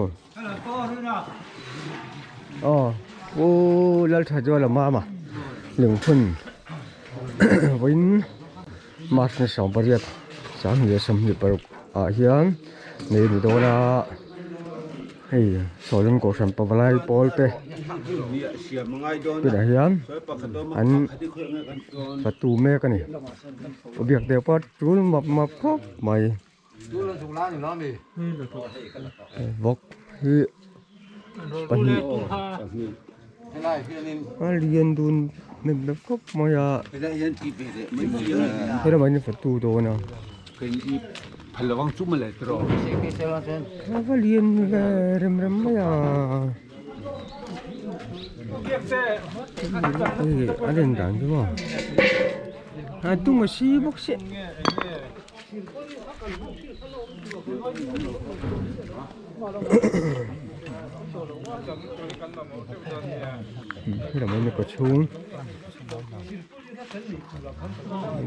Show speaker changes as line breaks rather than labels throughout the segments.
Aw. Aw Pu Lalthazuala mama lungphun vawiin March ni 18 2026 ah hian nei a ni dawn a hei sawleng kohhran pavalai pawl te tunah hian an fatu mek a ni biak deuh pawh a tul map map khawp mai. Vawk hi pahnih a lian dun hmel hmel khawp mai a helamah hian fatu dawn a a va lian ve rem rem mai a hei a len dan chu maw a tung a si bawk si. Helam hi kaw chhung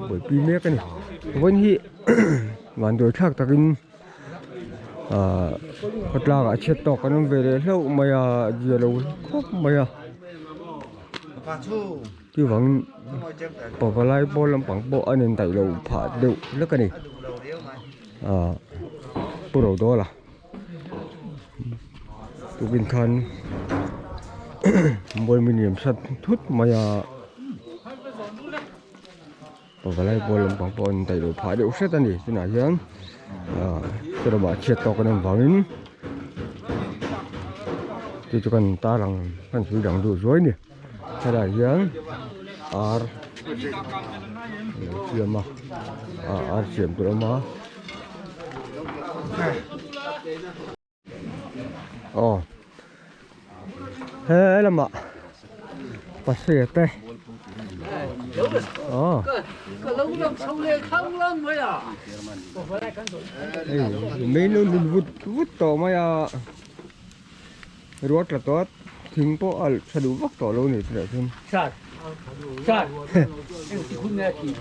buaipui mek a ni vawiin hi vanduai thlak takin ahh khawtlangah chhiat tawk an awm ve leh hlauh mai a zia lo khawp mai a. Chuvangin pavalai pawl lampang pawh a nen daih loh phah deuh hlek a ni ah pu Rodawla tukin khan Mawimi niam hrat thut mai a pavalai pawl lampang pawh a nen daih loh phah deuh hret a ni tunah hian ah chulama chhiat tawk an awm vangin chu chu kan tarlang kan sawi dang duh zuai a ni. Helaiah hian ar alo siam a ah ar siam tur a awm a aw he lamah pasê te aw hei mei lo nun vut vut tawh mai a. Ruat tla tawh a thing pawh a tha duh vak tawh lo a ni tunah chuan.
Sir sir engti hun nge a thih?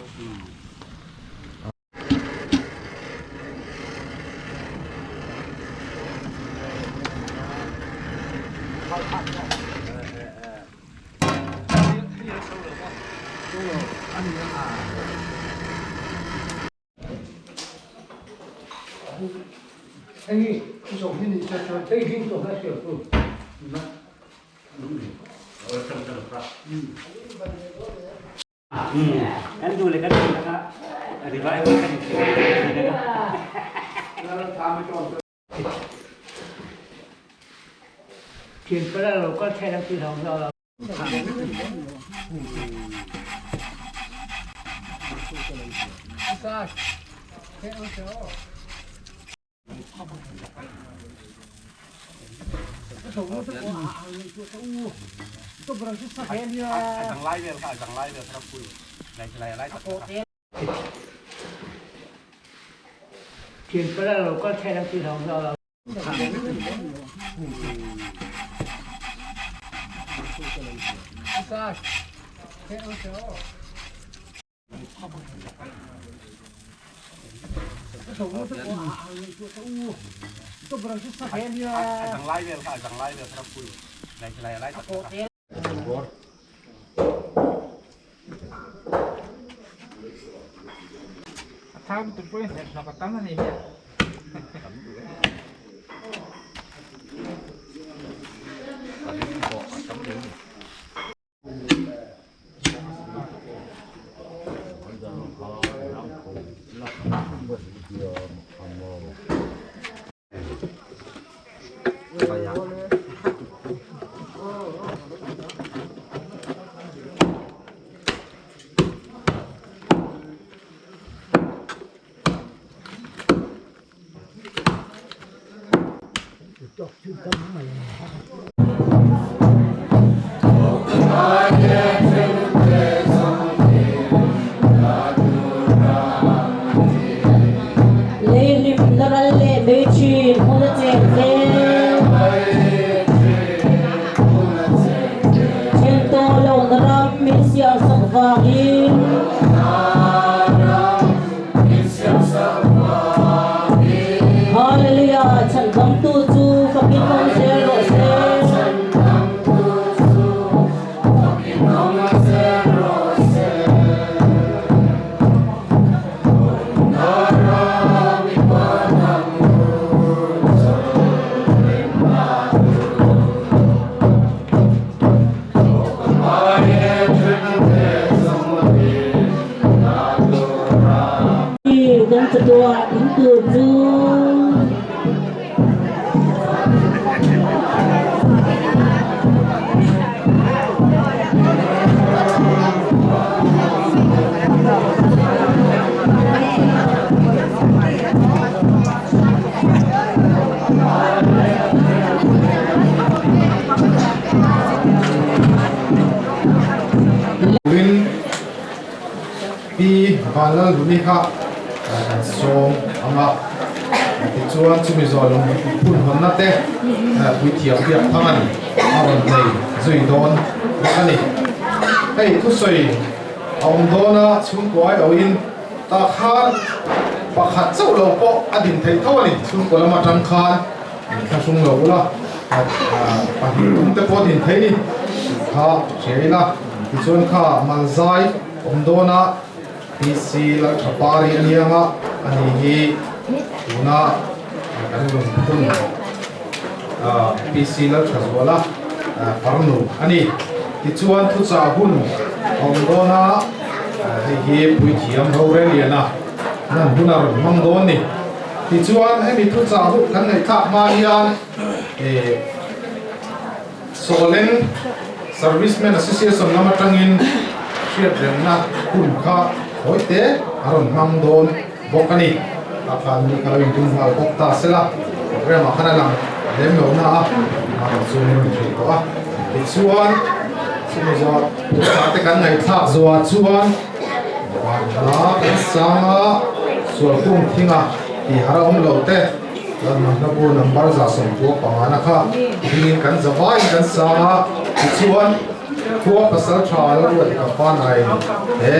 Lei hlimna ral leh mei thin hmun a cheng te. Then tawh lohna ram min siamsak vangin. Hallelujah, chhandamtu chu fakin.
Vanlalhluni kha kan sawm ang a, tichuan chumi zawh lung phun hawnna te puithiam biak thang a rawn nei zui dawn bawk a ni. Hei thusawi a awm dawn a, chhungkua aiawhin tah khan pakhat chauh lo pawh a din theih tho a ni, chhungkua lam atang khan inthlahrung lo ula pahnih thum te pawh a din theih ni tih kha hria ila, tichuan kha Malzai awm dawn a. PC Lalthapari a niang a, ani hi tuna kan lungphun PC Lalthazuala farnu a ni. Tichuan thuchah hun a awm dawn a, hei hi Puithiam Roreliana nan hun a rawn hmang dawn ni. Tichuan hemi thuchah hun kan ngaihthlak hma hian Sawleng Servicemen Association lam atangin hriatremna hun kha hawi te a rawn hmang dawn bawk a ni. Tah khan mi kha lo intum nghal bawk ta sela, programme ah khan a lang lem lo na a, a rawn chu min rawn hrilh tawh a. Tichuan, chumi zawh puhchah te kan ngaihthlak zawhah chuan Vanhla kan sang a, Sualkung thinga tih har a awm lo te, Lalhmanhna bu number 195 na kha dingin kan za vaiin kan sang a, tichuan khua pasal tha la ruat i ka fanain he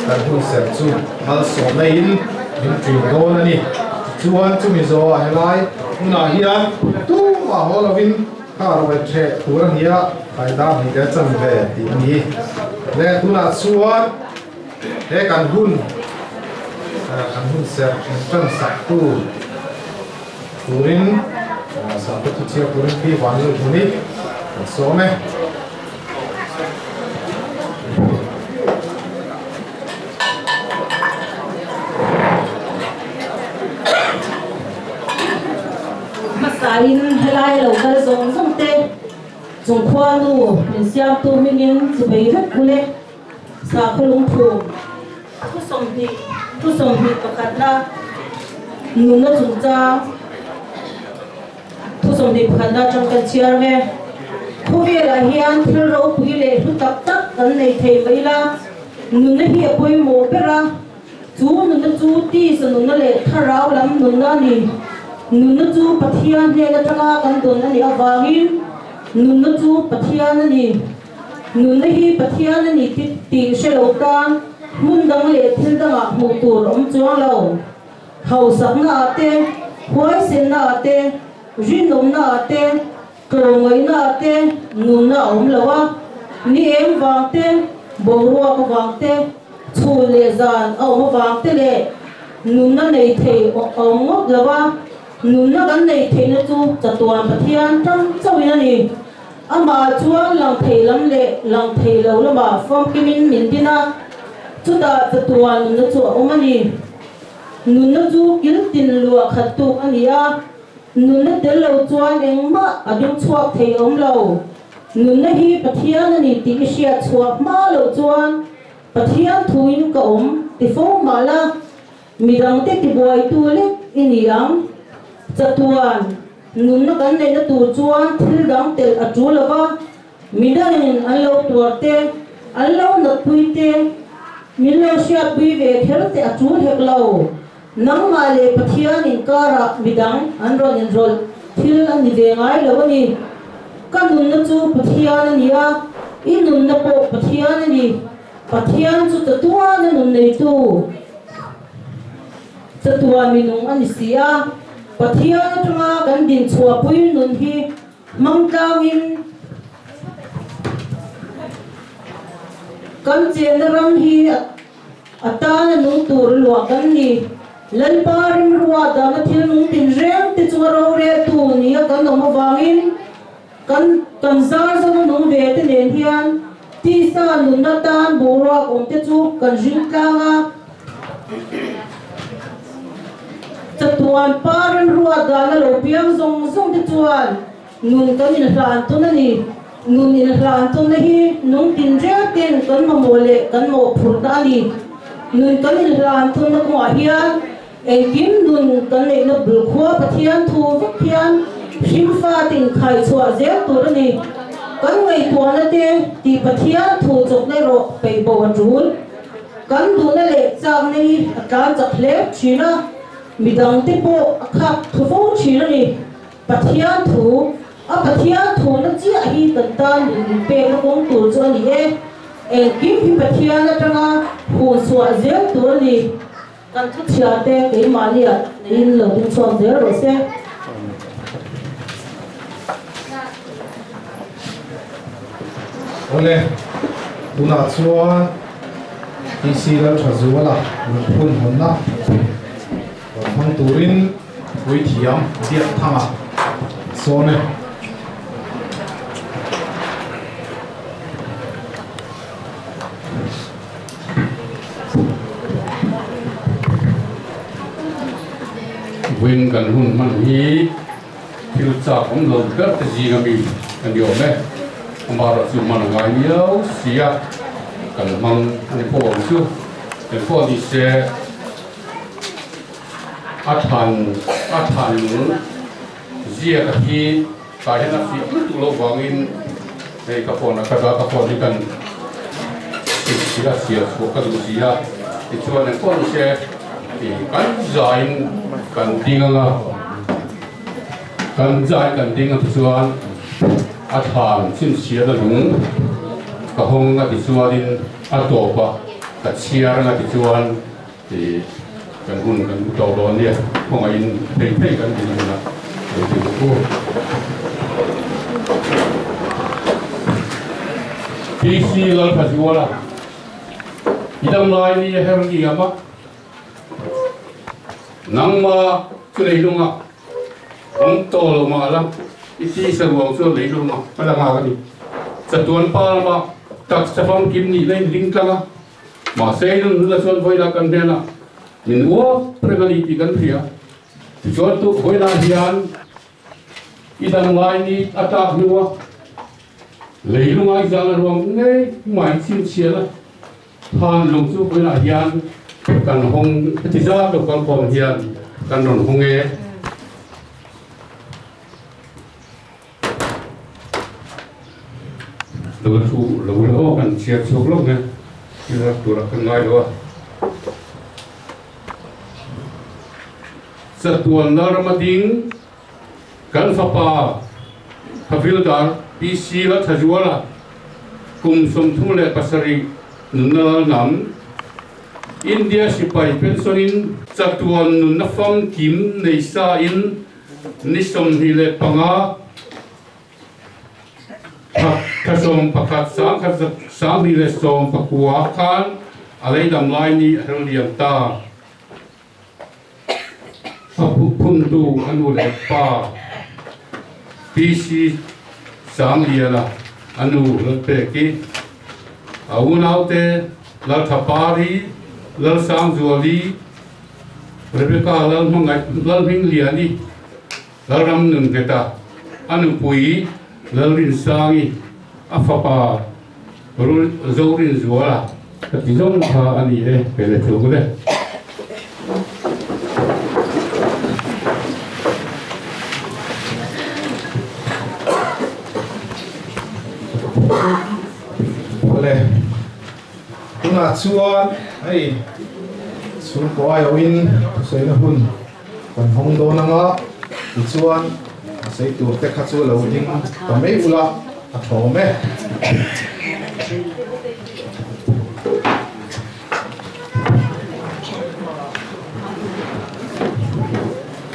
kan hun serh chu malsawmna in min ṭin dawn a ni. Tichuan chumi zawhah helai hmunah hian tumah haw lovin kha ruai ṭheh tur a ni a, khaidar hnih leh chanve tih a ni. Le tunah chuan He kan hun kan hun serh in tan sak tu turin sakhaw thu chhiar turin Pi Vanlalhmuni kan sawm e.
Hmasain helai lo kal zawng zawng te chung khuanu min siamtu hmingin chubei vek ule. Sakhaw lungphum thu 20 thu 21na nunna chungchang thu 21na atang kan chhiar ang e. Khawvelah hian thil ropui leh hlu tak tak kan nei thei mai la, nunna hi a pawimawh ber a, chu nunna chu tisa nunna leh thlarau lam nunna a ni. Nunna chu Pathian hnen atanga kan dawn a nih avangin nunna chu Pathian a ni. Nunna hi Pathian a ni tih hre lo tan hmun dang leh thil dangah hmuh tur awm chuang lo. Hausakna ah te, huaisenna ah te, rinawmna ah te, tlawmngaihna ah te nunna a awm lo a. Ni eng vang te, boruak avang te, chhun leh zan a awm avang te leh nunna nei thei a awm ngawt lo a. Nunna kan neih theihna chu chatuan Pathian tang chauhin a ni. Amah chuan lang thei lam leh lang thei lo lamah famkimin min din a, chutah chatuan nunna chu a awm a ni. Nunna chu kil tin luah khat tuk a ni a, nunna tel lo chuan engmah a ding chhuak thei awm lo. Nunna hi Pathian a ni tih i hriat chhuah hma loh chuan Pathian thuin ka awm ti fo mah la, Midangte tibuaitu lek i ni ang. Chatuan, nunna kan neihna tur chuan thil dang telh a tul lo va, midangin an lo tuar te, an lo natpui te, min lo hriatpui ve kher te a tul hek lo. Nangmah leh Pathian inkarah midang an rawn inrawlh thil a ni ve ngai lo a ni. Ka nunna chu Pathian a ni a, i nunna pawh Pathian a ni. Pathian chu chatuan a nun neitu chatuan minung a ni si a, Pathian atanga kan dinchhuahpui nun hi hmang tlangin kan chenna ram hi a tana nung tur luah kan ni. Lalpa rimrua dahna thil nung tinreng te chunga roreltu nia kan awm avangin, Kan kan zar zam a nung ve te nen hian tisa nunna tan boruak awm te chu kan ring tlang a. Chatuan pa remruat dana lo piang zawng zawng te chuan nun kan inhlan tawn a ni. Nun inhlan tawnna hi nung tin rel ten kan mamawh leh kan mawhphurhna a ni. Nun kan inhlan tawnna kawngah hian Engkim nun kan neihna bul khua Pathian thu vek hian hrimfate inkhai chhuah zel tur a ni. Kan ngaihtuahna te tih Pathian thu chawkna erawh peih bo a tul. Kan duhna leh chakna hi a tlan chak hle thin a, midangte pawh a khak thu fo thin a ni. Pathian thu, a Pathian thuna chiah hi kan tan min inpekna kawng tur chu a ni e. Engkim hi Pathian atanga hun chhuah zel tur a ni. Kan thu chhiarte keimahniah neiin lo ding chhuak zel rawh se.
Awle, tunah chuan PC Lalthazuala lungphun hawnna rawn hmang turin Puithiam Biakthanga sawn e.
Vawiin kan hun hman hi thil chak awm lo ber te zing ami a ni awm e. Amaherawh chu hman a ngai miau si a, kan hmang a ni pawh ang chu. Engpawh ni se a than a than lung ziak a hi tah hian a fiah lutuk loh vangin hei ka phone ah ka dah ka phone hi kan chhip a sial chhuah ka duh si a tichuan engpawh ni se ih kan zaiin kan ding anga kan zai kan ding a tichuan a thlan chhinchhiat a lung ka hawng a tichuanin a tawp a ka chhiar anga tichuan Ti kan hun kan hmu tawh dawn nia, khawngaihin thei thei kan din hunah lo ti rawh u. PC Lalthazuala, I dam lai ni a her ngiam a, nangma chu leilunga awm tawh lo mah la, i tisa ruang chuan leilunga ka la nghak a ni. Chatuan pa lama taksa famkim nih na in ding tlang a. Mahse i nun huna chuan vawilah kan hnenah min uap reng a ni tih kan hria. Tichuan tu vawilah hian i dang ngai ni a tlak hnua leilunga i zang a ruang ngei mai chhinchhian a than lung chu vawilah hian kan hawng heti zat lo kalkhawm hian kan rawn hawng e. Lo thu lo la aw kan chhiar chhuak lawk nge thil har turah kan ngai lo a. Chatuan Lalrama ding kan fapa Havildar PC Lalthazuala kum 37 nunna lalnam India sipai pension in chatuan nunna famkim nei sa in Ni 25 thla 11 2019 khan a leidam lai ni a hrang liam ta. A phuntu a nu leh pa PC Sangliana a nu Lalpeki, a unaute Lalthapari, Lalsangzuali, Rebecca Lalhmangaih Lalhmingliani, Lalram Nungheta, a nupui Lalrinsangi, a fapa Zorinzuala ka ti zawng kha a ni e, kei le tluk le.
Awle. Tunah chuan hei chhungkaw aiawhin thusawiina hun kan hawng dawn anga tichuan a sawi tur te kha chu lo ding ta mai ula a thawm e.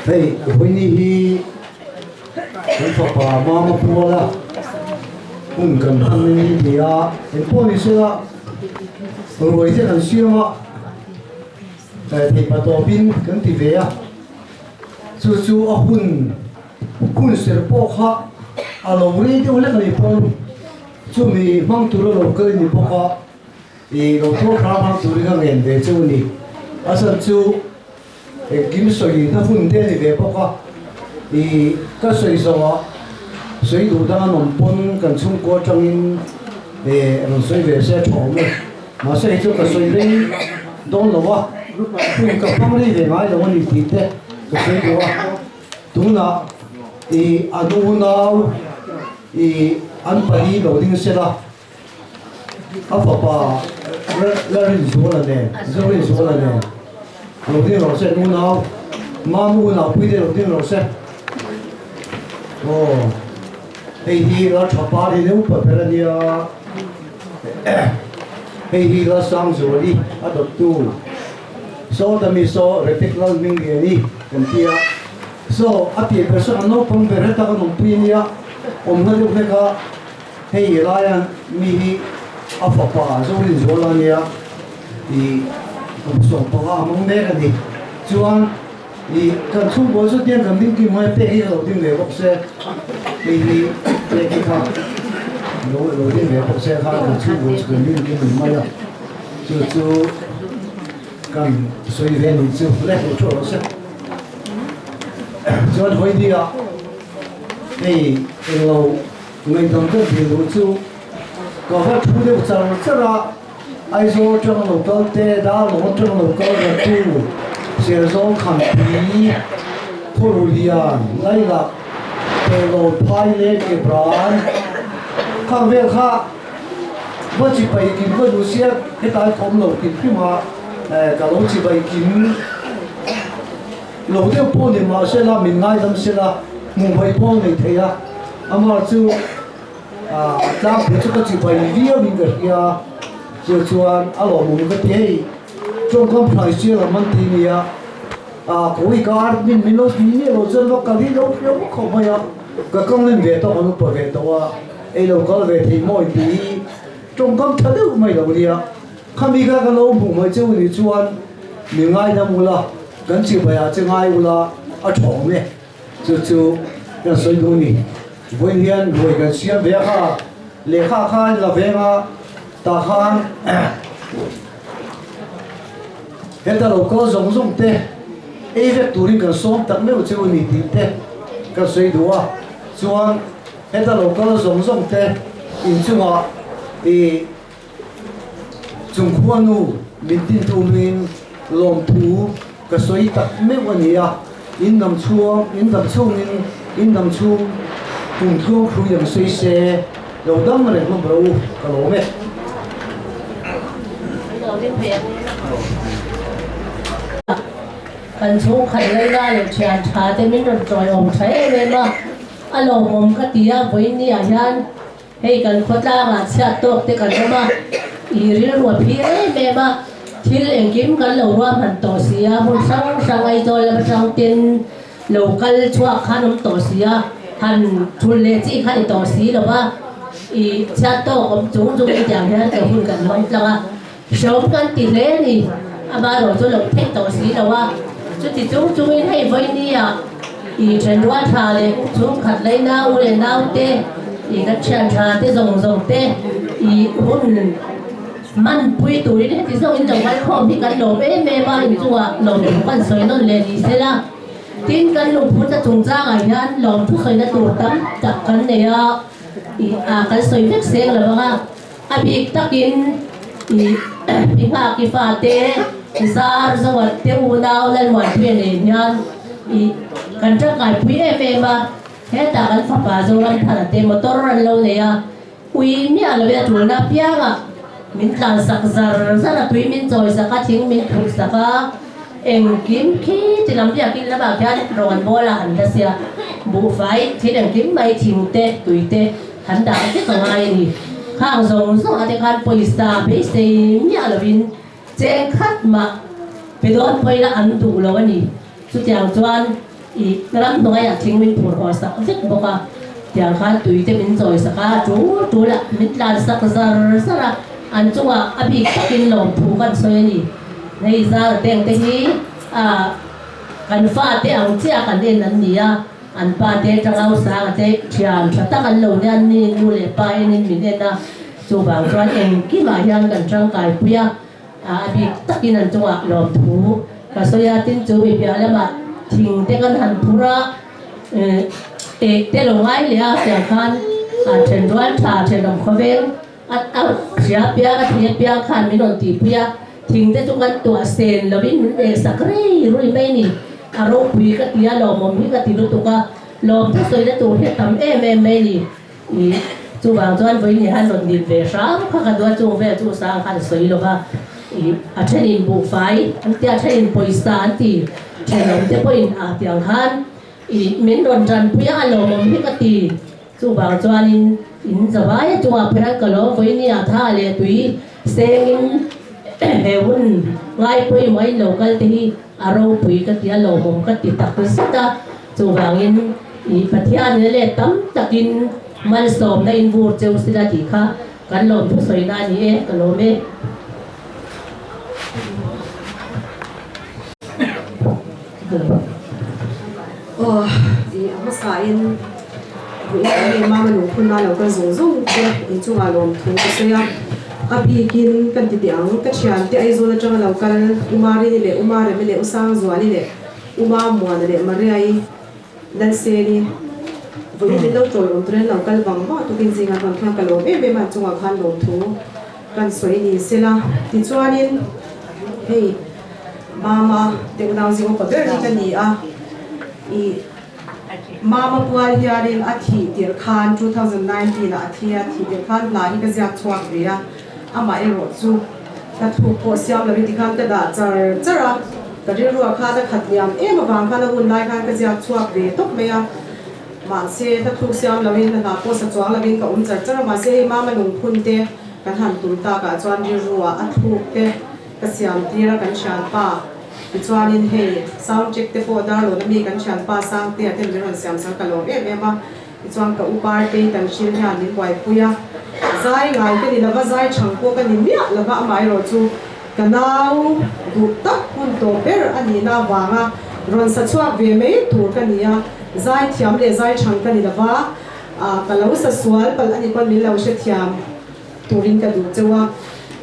Hei Vawiini hi kan fapa Mama Puala hun kan hman a ni ti a, engpawh ni sela ruai te kan siam a, theih pa tawpin kan ti ve a, chu chu a hun hun ser pawh kha a lo rei deuh hlek a ni pawn chumi hmang tura lo kal a ni bawk a, ih lo tuar hram hram turin a ngen ve chu a ni, a chhan chu. Engkim sawi na hun te a ni ve bawk a, i ka sawi zawh ah sawi duh dang an awm pawn kan chhungkua atangin e rawn sawi ve se a tha awm e. Mahse hei chu ka sawi rei dawn lo a, hun ka hmang rei ve ngai lo a ni tih te ka sawi duh a. Tunah i an unau i an pali lo ding sela, A fapa Lalrinzuala nen, Zorinzuala nen lo ding rawh se, nunau Mama unau puite lo ding rawh se. Aw, hei hi Lalthapa hi neupa ber a nia, hei hi Lalsangzuali a dawttu, saw dami saw Retek Lalhmingliani kan ti a, saw a piah ber saw kan naupang ber heta kan awmpui a nia, awm hla deuh hlek a. Hei laia mi hi a fapa Zorinzuala nia i kum 15 a hmang mek a ni. Chuan i kan chhungkaw chu tiang kan ding kim mai pek hi ka lo ding ve bawk se, hei hi pek hi kha lo lo ding ve bawk se kha kan chhungkaw chu kan ding kim mai a, chu chu kan sawi ve ni chu lek lo thu rawh se. Chuan Hawihnia hei englo Ngaihdam ka dil duh chu ka va thu deuh char char a, Aizawl atang lo kal te, Darlawng atang lo kal Ratu, Serzawl Khanpui, Khawruhlian, Lailak, Tawlawl Phai leh Kebran khang vel kha va chibai kim ka duh sia, hetlai ka awm lo kim hrim a, ka lo chibai kim lo deuh pawh ni mahsela min ngaidam sela hmuh hmaih pawh a nei thei a. Amah chu tlangpui chu ka chibai viau in ka hria, chu chuan a lawmawm ka ti hei tawngkam thlai sia lam an ti nia, kawi ka ar min min lo ti miah lo chuan va kal hi lo hriau khawp mai a, ka kang len ve tawh an upa ve tawh a, ei lo kal ve thei maw in ti hi tawngkam tha deuh mai lo nia, khami kha ka lo hmuh mai cheu ni chuan min ngaidam ula kan chibai ah che ngai ula a thawng e. Chu chu kan sawi duh a ni. Vawiin hian ruai kan siam ve a kha, lehkha khan la veng a, tah khan heta lo kal zawng zawng te ei vek turin kan sawm tak meuh cheu a ni tih te kan sawi duh a. Chuan heta lo kal zawng zawng te inchungah ih Chung khuanu min tin tumin lawmthu ka sawi tak meuh a ni a, in dam chhuang, in dam chhungin in dam chhung kum tluang hrui ang sawi se, lo dam reng hlawm ro u, ka lawm e.
Kan chhungkhat ngaina leh thian tha te min rawn tawiawm tha em em a, a lawmawm ka ti a, vawiinniah hian Hei kan khawtlangah chhiat tawk te kan awm a, i rilru a phir em em a, thil engkim kan lo ruahman tawh si a, hmun hrang hrang Aizawl lam atang ten lo kal chhuak khan awm tawh si a, han thul leh chi kha ni tawh si lo va, i chhiat tawk awm chung chung in tiang hian ke hun kan hmang tlang a, hreawm kan ti hle a ni, amaherawh chu lo theih tawh si lo a, chuti chung chung in hei vawinia. I thenrual tha leh chhungkhat lei nau leh naute, i ka thian tha te zawng zawng te i hun hmanpui turin heti zawng in lo kal khawm hi kan lawm em em a, inchungah lawmthu kan sawi nawn leh ni sela. Tin, kan lungphutna chungchangah hian lawmthu sawina tur tam tak kan nei a, i kan sawi vek seng lo ang a. A bik takin i i nghak i fate zar zawat te unau Lalmuanpuia nen hian i kan tangkaipui em em a, hetah kan fapa Zoramthana te motor an lo nei a, ui miah lovin a tulna apiangah min tlansak zar zar a, tui min chawisak a, thing min phurhsak a, engkim khi ti lam biakin lamah khian rawng an bawl a, an la sia, buhfai thil engkim mai thing te tui te. An dah vek a ngai a ni. Khang zawng zawng ate khan pawisa beisei miah lovin cheng khat mah pe dawn pawina an duh lo a ni. Chutiang chuan i ram hnuaiah thing min phur haw sak vek bawk a, tiang khan tui te min chawi sak a, tul tul ah min tlan sak zar zar a, an chungah a bik takin lawmthu kan sawi a ni. Hei zar teng te hi kan fate ang chiah kan en an ni a. An pa te tangau sanga te thian tha tak an lo nia ni nu leh pa enin min en a, chuvang chuan engkimah hian kan tangkai pui a, a bik takin an chungah lawmthu ka sawi a, tin chu mi piah lamah thing te kan han phur a, eh te lo ngai leh a tiang khan thenrual tha thenawm khawveng a hria piang a thei apiang khan min rawn tihpui a, thing te chu kan tuah sen lovin min leh sak rei rui mai a ni. A ropui ka ti a, lawmawm hi ka ti lutuk a, lawmthu sawina tur hi a tam em em mai a ni. Ih. Chuvang chuan vawiin hian rawn din ve hram kha ka duh a, chung vel chu sang khan sawi lo va, ih a thenin buhfai an tia, a thenin pawisa an ti, thenawm te pawhin a tiang khan ih min rawn tanpui a, a lawmawm hi ka ti. Chuvang chuanin in zavai a chungah phei hian ka lawm vawiin ah tha leh tui sengin he hun ngai pawimawh a in lo kal te hi a ropui ka ti a, lawmawm ka ti tak zet a. Chuvangin i Pathian in let tam takin malsawmna in vur cheu sila tih kha kan lawm thusawina a ni e, ka lawm e.
Aw, i a hmasain vui in em a, lungphun na lo kal zung zung te inchungah lawmthu ka sawi a, a bikin kan ti teh ang, ka thiante Aizawl atanga lo kal Umarini leh Umaremi leh Usangzuali leh Uma Muana leh Maria-i Lalseni vawiin min lo tawi awm turin lo kal vang vang tukin zingah rawn khian ka lawm em em a, an chungah khan lawmthu kan sawi ni sela. Tichuanin hei Mama te unau zing upa ber hi ka ni a, ih Mama pual hianin a thih tirh khan 2019 ah a thi a, thih tirh khan hla hi ka ziak chhuak ve a, amah erawh chu ka thuk pawh siam lovin tikhan ka dah char char a. Ka rilruah khan a khat liam em avang khan a hun lai khan ka ziak chhuak ve tawp mai a, mahse ka thluk siam loin hna pawh sa chuang loin ka awm char char a, mahse hei mama lungphun te kan han tum takah chuan rilruah a thluk te ka siam tir a kan thianpa tichuanin hei sound check te pawh darlawn ami kan thianpa Sangtea ten min rawn siam sak ka lawm em em a, tichuan ka u Partei tan hrim hian min buaipui a, zai ngai ka ni lova zai chhang pawh ka ni miah lova amaherawhchu Ka nau duh tak hun tawh ber a nihna avanga rawn sa chhuak ve mai tur ka ni a, zai thiam leh zai chhang ka ni lova, ka lo sa sual palh a ni pawn min lo hrethiam turin ka duh cheu a.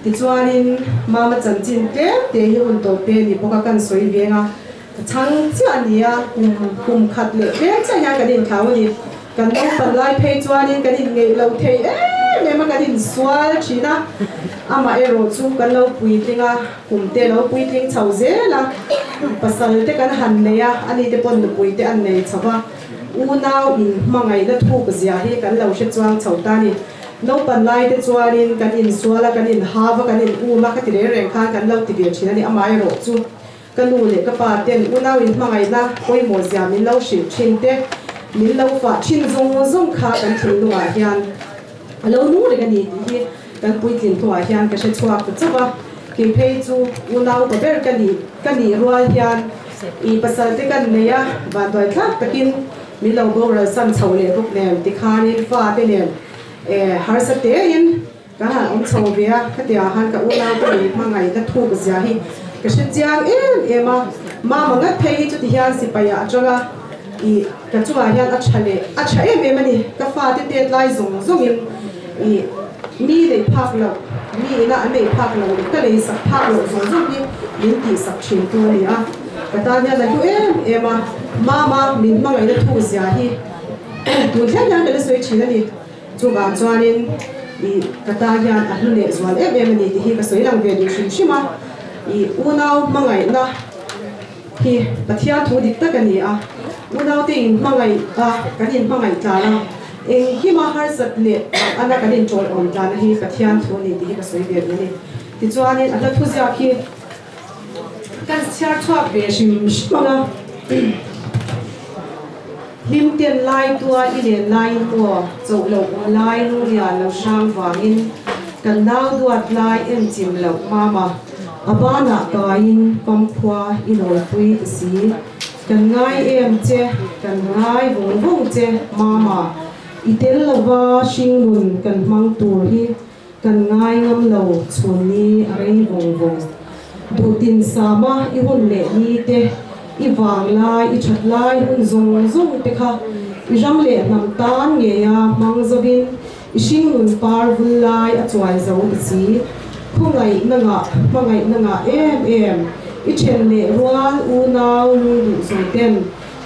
Tichuanin Mama chanchin tlem te hi hun tawh te ni bawk a kan sawi veng a, ka chhang chiah a ni a, kum kum khat leh tlem chiah hian kan inthlau a ni. Kan naupan lai phei chuanin kan inngeih lo thei em em a, kan insual thin a, amah erawh chu kan lo puitling a, kum te lo puitling chho zel a, pasal te kan han nei a, ani te pawn nupui te an nei chho va, unau in hmangaihna thuk zia hi kan lo hre chuang chho ta a ni. Naupan lai te chuanin kan insual a, kan inhav a, kan in um a, ka ti reng reng khan kan lo ti ve thin a ni, amah erawh chu Ka nu leh ka pa ten unau in hmangaihna pawimawh zia min lo hrilh thin te, min lo fah thin zawng zawng kha kan thinlungah hian a lo nung reng a ni tih hi kan puitlin hnuah hian ka hre chhuak ta chauh a. Kei phei chu unau pa ber ka nih ka nih rual hian i pasal te kan nei a, vanduai thlak takin min lo boral san chho leh bawk nen tikhanin fa te nen harsa tein Ka han awm chho ve a, khatiang han ka unau te min hmangaihna thuk zia hi ka hre chiang em em a, mama ngat phei hi chuti hian sipai ah atang a, ih ka chungah hian a tha leh a tha em em a ni, ka fate tet lai zawng zawng in ih mi neih phak loh, mi ina an neih phak loh leh ka lei sak phak loh zawng zawng hi min tih sak thin tu a ni a, ka tan hian a hlu em em a, mama min hmangaihna thuk zia hi tun thleng hian ka la sawi thin a ni. Chuvang chuanin i ka ta hian a hlu leh zual em em a ni tih hi ka sawi lang ve duh hrim hrim a. I unau hmangaihna hi Pathian thu dik tak a ni a. Unaute in hmangaih a, kan in hmangaih tlan a, engkima harsat leh ana kan in tawlawm tlanna hi Pathian thu a ni tih hi ka sawi ve duh a ni. Tichuanin a hla thuziak hi kan chhiar chhuak ve hrim hrim ang a. Hlim ten lai tua i len laiin maw choh loh awm lai lunglian lo hrang vangin kan nau duat lai en chim loh mama a banah kaiin pamkhua i lawipui ta si kan ngai em che kan ngai vawng vawng che mama i tel lova hringnun kan hmang tur hi kan ngai ngam lo chhun ni a rei vawng vawng. Duhtin sama i hun leh ni te, i vang lai, i that lai hun zawng zawng te kha i ram leh hnam tan ngeia hmang zovin i hringnun par vul lai a chuai zo ta si. Khawngaihna ngah, hmangaihna ngah em em, i then leh rual unau lungduh zawng ten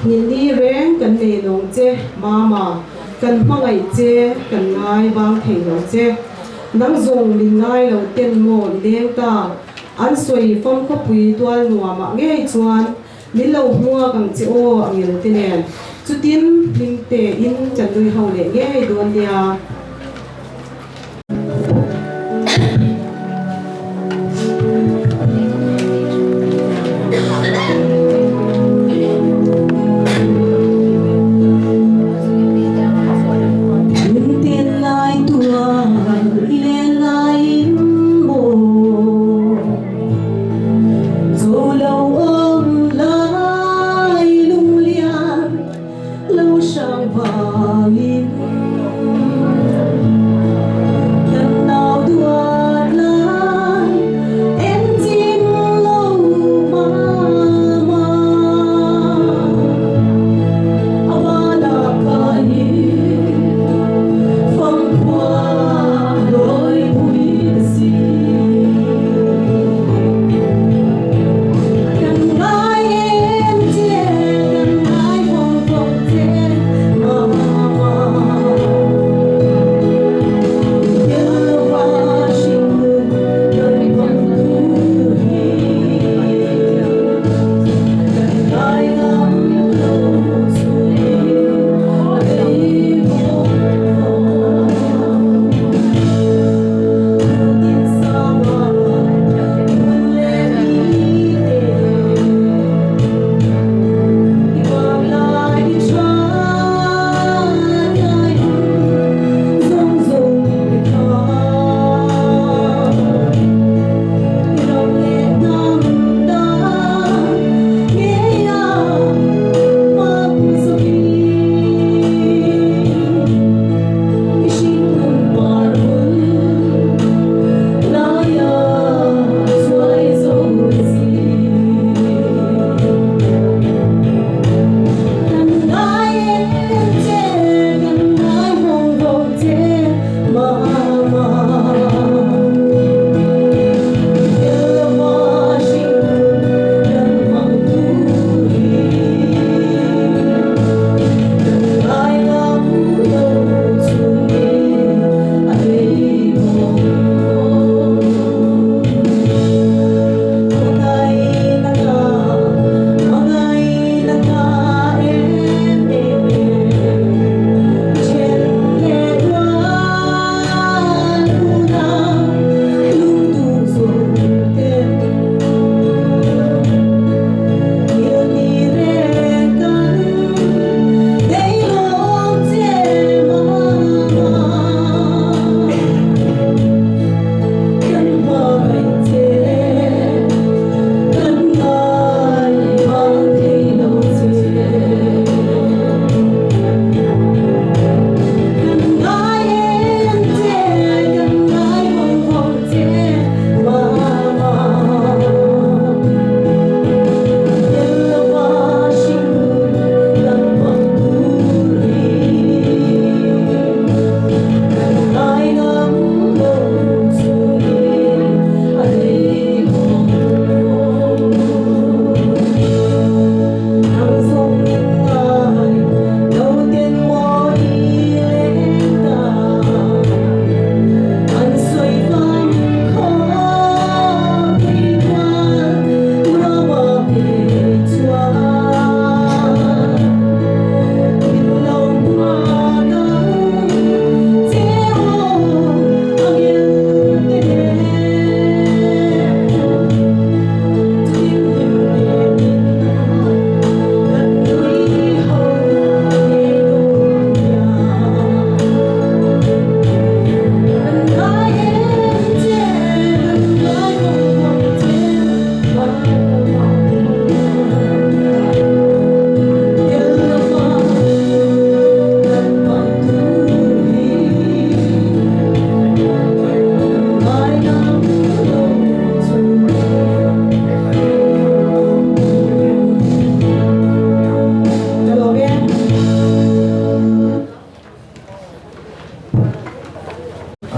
nghilh ni reng kan nei lawng che, Mama, kan hmangaih che, kan ngai vang thei lo che. Nang zawng min ngai lo ten maw i leng ta? An sawi fam khawpui tual nuamah ngei chuan min lo hmuak ang che aw a ngel te nen. Chutin hlim te in kan nui ho leh ngei dawn nia.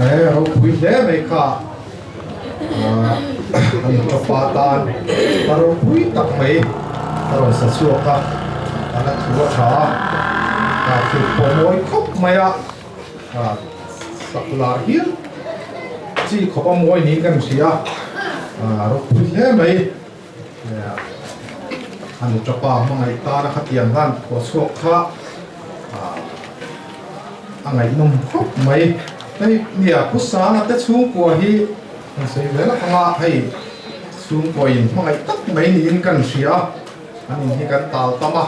E ropui hle mai kha an tawpa tan a ropui tak mai a rawn sa chhuak a, a la thu a tha a, thil pawh mawi khawp mai a, sak lar hial chi khawp a mawi niin kan hria a, ropui hle mai. A nu tapa hmangaih tana khatiang khan phuah chhuak kha a ngaihnawm khawp mai. Hei nia Pu Sanga te chhungkua hi kan sawi vel anga hei chhungkua in hmangaih tak mai niin kan hria a, an in hi kan tal tam a,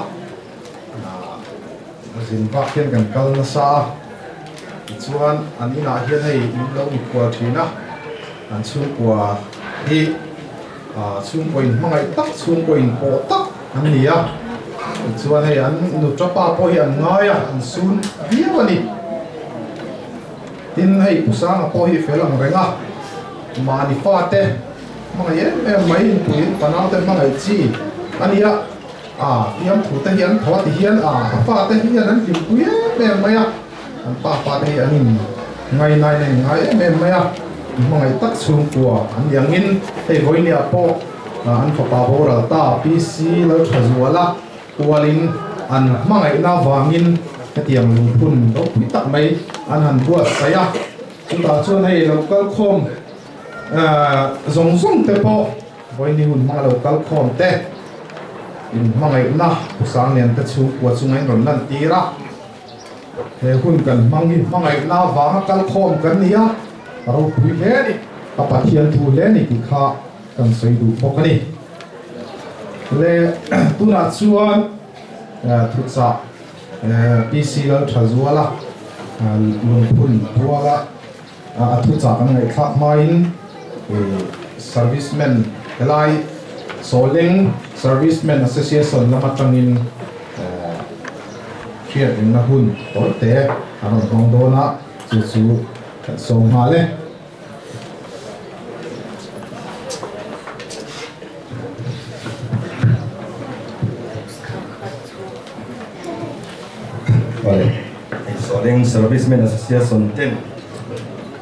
zin vak hian kan kal nasa a, tichuan an inah hian hei min lo mikhual thin a, an chhungkua hi. Chhungkaw in hmangaih tak, chhungkaw in pawh tak an ni a, tichuan hei an nuta pa pawh hi an ngai a, an sun viau a ni. Tin, hei Pu Sanga pawh hi fel ang reng a, mahni fate hmangaih em em mai inpui fanaute hmangaih chi a ni a, a fiamthu te hi an thaw a ti hian a fate hian an hlimpui em em mai a. An pa pa te hi an in ngainai na in ngai em em mai a, hmangaih tak chhungkua an ni angin hei vawinia pawh an fapa boral ta PC Lalthazuala kualin an hmangaihna vangin hetiang lungphun ropui tak mai an han buatsaih a, chutah chuan hei lo kalkhawm zawng zawng te pawh Vawini hun hmanga lo kal khawm te in hmangaihna Pu Sanglian te chhungkua chunga in rawn lantir a. He hun kan hmang hi hmangaihna vanga kal khawm kan ni a, a ropui hle a ni, a Pathian thu hle a ni tih kha kan sawi duh bawk a ni. Le tunah chuan thuchah PC Lalthazuala lungphun puala a thuchah kan ngaihthlak hmain Servicemen helai Sawleng Servicemen Association lam atangin hriatrinna hun tawi te a rawn hmang dawn a, chu chu kan sawm nghal e.
Sawleng Servicemen Association ten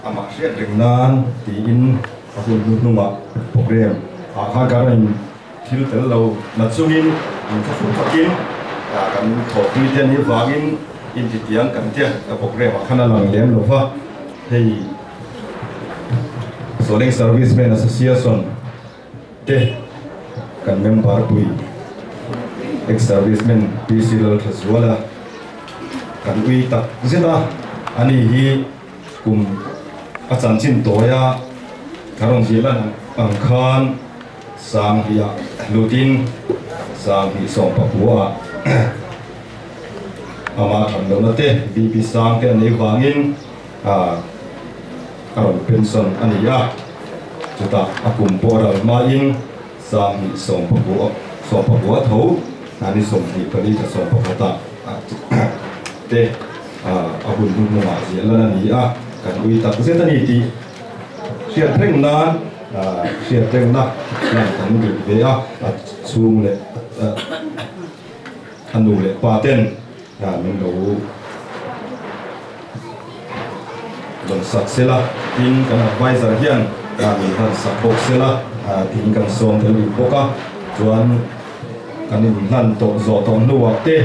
amah hriat reng nan tiin a hun hnu hnungah program ah khan kan rawn thil tel lo na chungin in kha fur takin kan thawhpui te anih vangin intitiang kan tia ka program ah khan a lang lem lo va hei Sawleng Servicemen Association te kan member pui ex-serviceman PC Lalthazuala kan ui tak zet a, ani hi kum a chanchin tawi a ka rawn ziah lan ang khan Sanghnih ah lutin Sanghnih sawmpakua ah ama that lohna te BP sang te a nei vangin a rawn pension a ni a, chutah a kum pawh a ral hmain Sanghnih sawmpakua tho ni 24 thla sawmpakhatah te a hun hnuhnungah ziah lan a ni a, kan ui tak zet a ni tih hriat reng nan hriat rengna lan kan duh ve a, a chhung leh a nu leh pa ten min lo rawn sak sela, tin kan advisor hian min hlan sak bawk sela tiin kan sawm tel duh bawk a, chuan kan inhlan tawh zawh tawh hnuah te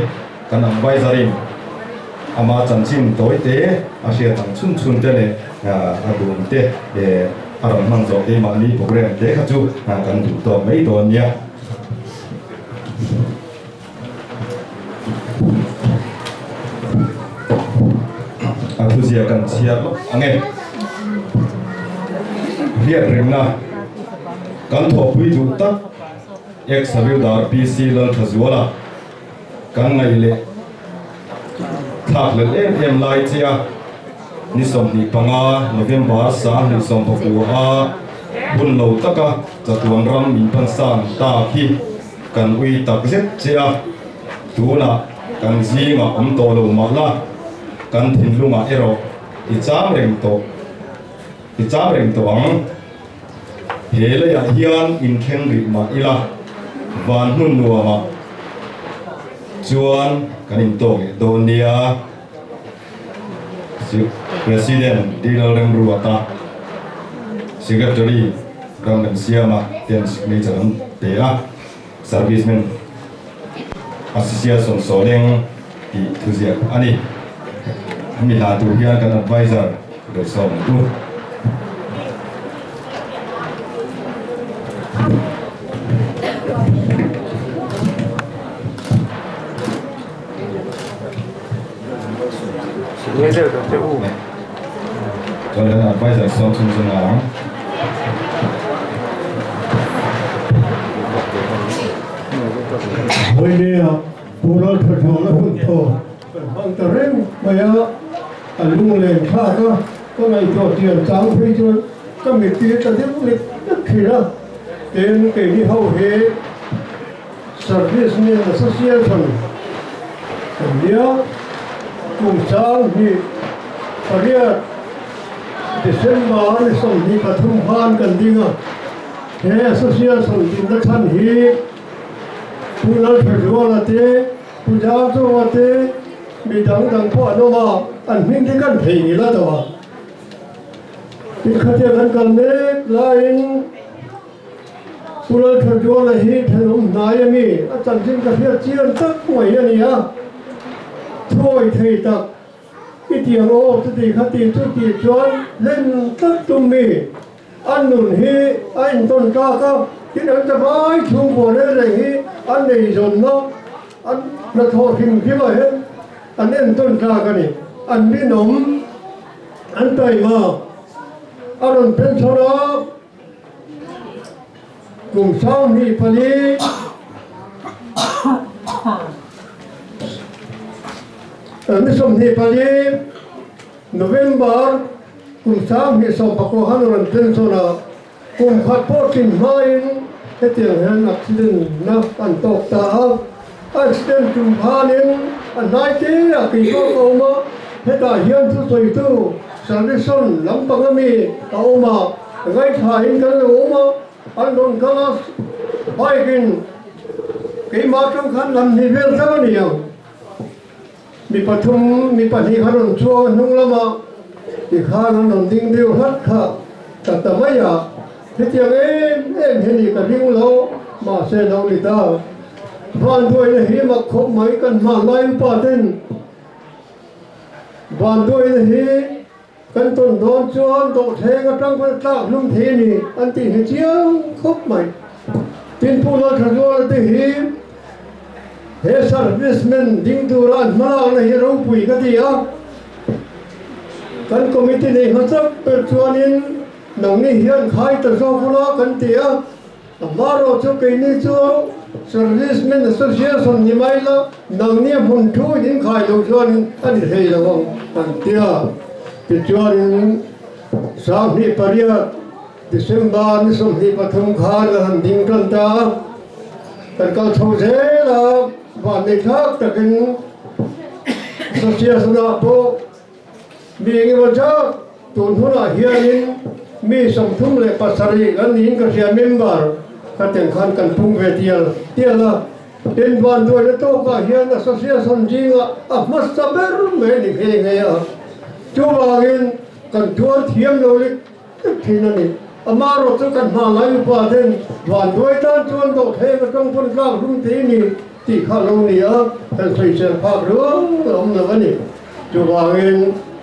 kan advisor in ama chanchin tawi te a hriat ang chhun chhun te leh a dun te a rawn hman zawh keimahni program te kha chu kan duh tawk mai dawn nia. A thuzia kan chhiar lawk ang e. Riat ringna kan thawhpui duh tak Ex Havildar PC Lalthazuala kan ngaih leh thlak hlelh em em lai che a, ni 25 November 2019 a hun lo taka chatuan ram min pansan tak hi Kan ui tak zet che a, tunah kan zingah awm tawh lo mah la, kan thinlungah erawh i cham reng tawh, i cham reng tawh ang. He leiah hian inthleng rih mah ila, van hmun nuamah chuan kan intawk leh dawn nia. President D Lalremruata, Secretary Ramremsiama ten signature an pe a, Servicemen Association Sawleng tih thuziak a ni. Hemi hla tur hian kan adviser Dawsawm ang u. Chuan kan adviser sawm chhung chu nghal ang.
Vawinia Pu Lalthaṭhuala hun thaw kan hmang ta reng mai a, a lunglen thlak a, ka ngaihtuah chian chang phei chuan ka mittir ta deuh lek lek thin a, tin keini ho hi Servicemen Association kan nia, kum 2008 December ni 23 khan kan ding a, he Association dinna chhan hi Pu Lalthazuala te, Pu Zauchunga te, mi dang dang pawh an awm a, an hming te kan thei ngil a tawh a. Tikhatia kan kal mek laiin Pu Lalthazuala hi thenawm hnai a mi, a chanchin ka hriat chian tak mai a ni a, thuawi thei tak i ti ang aw chuti kha ti chu tih chuan hlen tlat tum mi. An nun hi a intawn tlak a, tin an chavai chhungkua reng reng hi an eizawnna, an hnathawh hrim hrim ah hian an entawn tlak a ni. An rinawm, an taima a rawn pen chho a, kum 24 ni 24 November kum 2019 khan rawn pension a, kum khat pawh tlin hmain hetiang hian accident na an tawk ta a. Accident tum khanin a hnai te ah kei pawh ka awm a, hetah hian thusawitu Servison lampang ami a awm a, ngaithlain kan lo awm a, an rawn kal a, bike in keimah atang khan lam hnih vel tlang a ni ang. Mi pathum, mi pahnih kha rawn chuang a hnung lama tikhan an rawn ding deuh hlat kha ta ta mai a, hetiang em em hi ni ka ring lo, mahse lo ni ta. Vanduaina hi mak khawp mai kan hmanlai upa ten vanduaina hi kan tawn dawn chuan dawhthleng atang khan tlak hlum thei a ni an tih hi chiang khawp mai. Tin Pu Lalthazuala te hi he servicemen ding tura an hmalakna hi ropui ka ti a, kan committee nei hmachak ber chuanin nangni hian khai ta zawk ula kan ti a, Amarawh chu keini chu Servicemen Association ni mai la, nangni a hmun thu in khai loh chuanin a ni thei lo ang an ti a. Tichuanin 2008 December ni 23 khan kan han ding tan ta a, kan kal chho zel a, vanneih thlak takin Association-ah pawh Mi engemaw zat tun hunah hianin mi 37 an niin ka hria member ka teng khan kan pung ve tial tial a, tin vanduaina tawkah hian association zingah a hmasa ber mai a ni nghe nghe a, chuvangin kan tuar thiam lo lik lik thin a ni. Amaherawhchu chu kan hma lai upa ten vanduai tan chuan dawhthleng atang pawn tlak hlum thei a ni tih kha lo ni a, kan sawisel phak rual a awm lo a ni. Chuvangin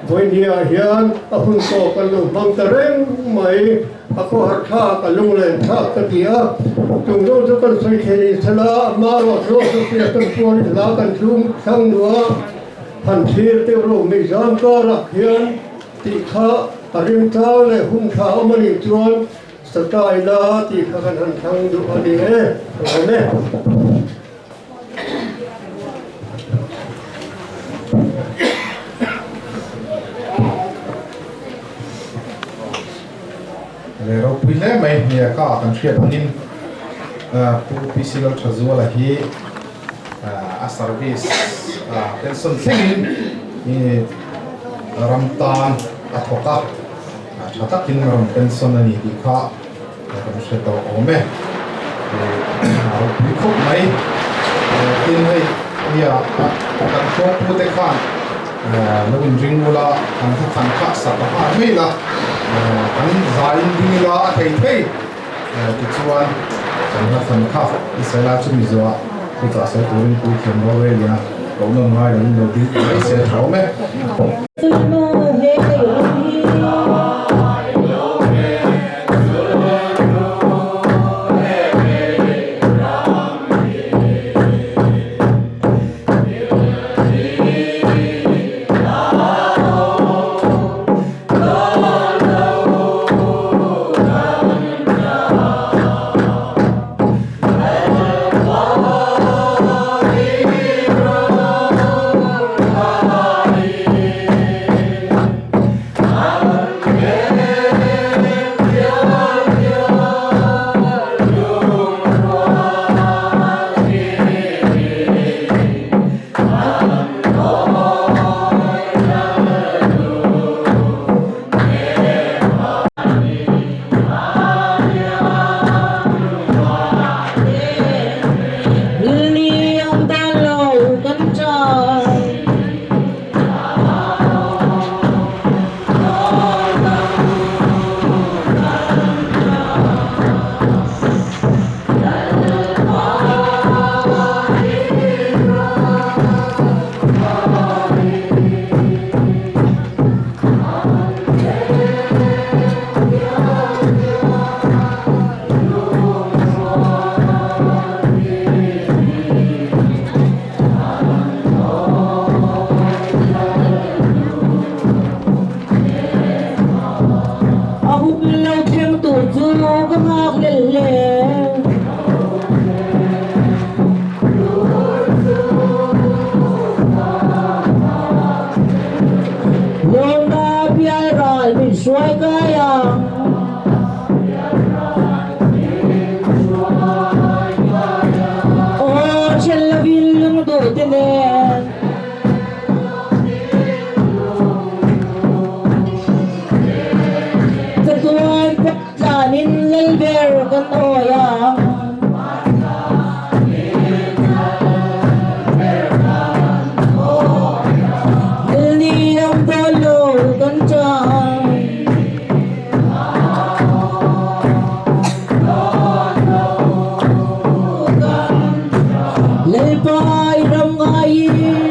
vawinia hian a hun tawk an lo hmang ta reng mai, a khawhar thlak, a lunglen thlak ka ti a. Chung zawng chu kan sawi thei ni sela, a hma ruah zawk chu fiah kan puarin hla kan tlum thlang duh a, han thlir teuh lo mai zam karah hian tih kha a rimtlang leh hun tha awm a nih chuan satai la tih kha kan han thlang duh a ni e, ka lawm e.
Le ropui hle mai nia ka kan hriat angin Pu PC Lalthazuala hi a service pension thlengin ram tan a thawk a, tha takin rawn pension a ni tih kha Kan hre tawh awm e. A ropui khawp mai. Tin hei nia kan khuangpu te khan. Lo inring ula, kan thu than kha sa ta nghal mai ila, kan zaiin ding ila a thei thei. Tichuan, kan hla than kha Israela chu mi zawhah thuchah sawi turin puithiam rorelin a koh nawn ngai loin lo ding ta mai se a tha awm e.
A hun lo thleng tur chu ka nghak lel hle. Lawmna bial ral min hruai kai ang. Aw then lovin lungduh te nen. Chatuan tlanin Lalber kan awi ang. Ni ang dolo kan chang. Lalpa i ram ngaiin.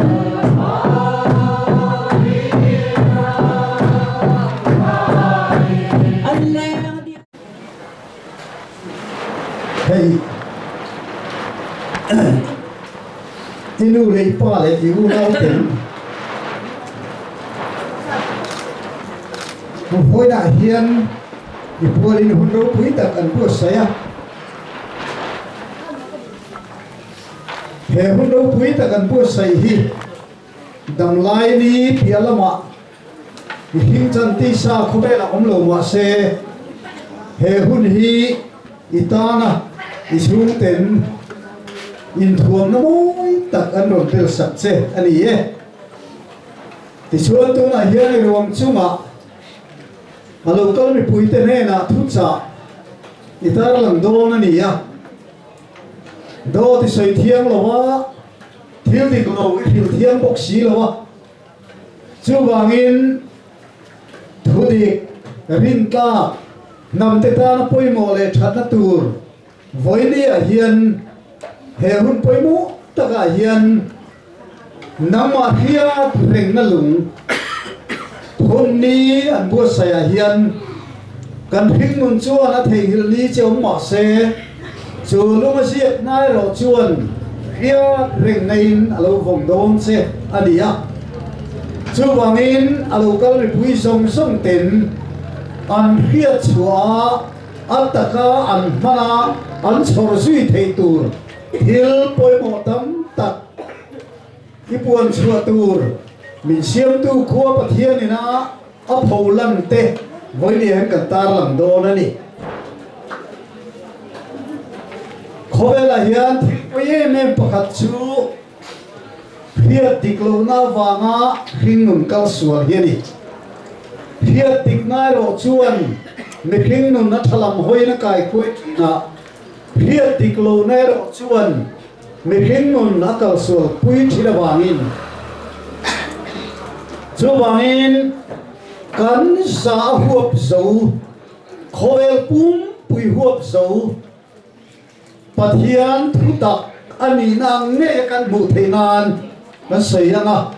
An leng dih.
Hei i nu leh i pa leh i unau ten Vawiinah hian i pualin hun ropui tak an buatsaih a. He hun ropui tak an buatsaih hi damlai ni piah lamah i hling chan tisa khawvelah awm lo mah se he hun hi i tana i chhungten inthuamna mawi tak an rawn tel sak che a ni e. Tichuan tunah hian i ruang chungah a lo kal mipuite hnenah thuchah i tarlang dawn a ni a. Dawt i sawi thiang lo a, thil dik lo i hrilh thiang bawk si lo a. Chuvangin thu dik, rintlak, hnamte tana pawimawh leh thatna tur Vawinia hian he hun pawimawh takah hian nangmah hriat rengna lung phun ni an buatsaihah hian kan hringnun chuan a theihnghilh ni che awm mah se, chu lung a ziak hna erawh chuan hriat rengna in a lo vawng dawn che a ni a. Chuvangin a lo kal mipui zawng zawng ten an hriat chhuah a, A taka an hman a, an chhawr zui theih tur thil pawimawh tam tak i puan chhuah tur min siamtu khua Pathian ina a pho lan te vawiin kan tarlang dawn a ni. Khawvelah hian thil pawi em em pakhat chu hriat dik lohna avanga hringnun kal sual hi a ni. Hriat dik ngai erawh chuan mihring nun a tha lam hawiin a kaikuai thin a, hriat dik lohna erawh chuan mihring nun a kal sual pui thin avangin. Chuvangin kan za a huap zo, khawvel pumpui huap zo Pathian thutak a nihna ang ngei a kan hmuh theih nan kan sawi ang a.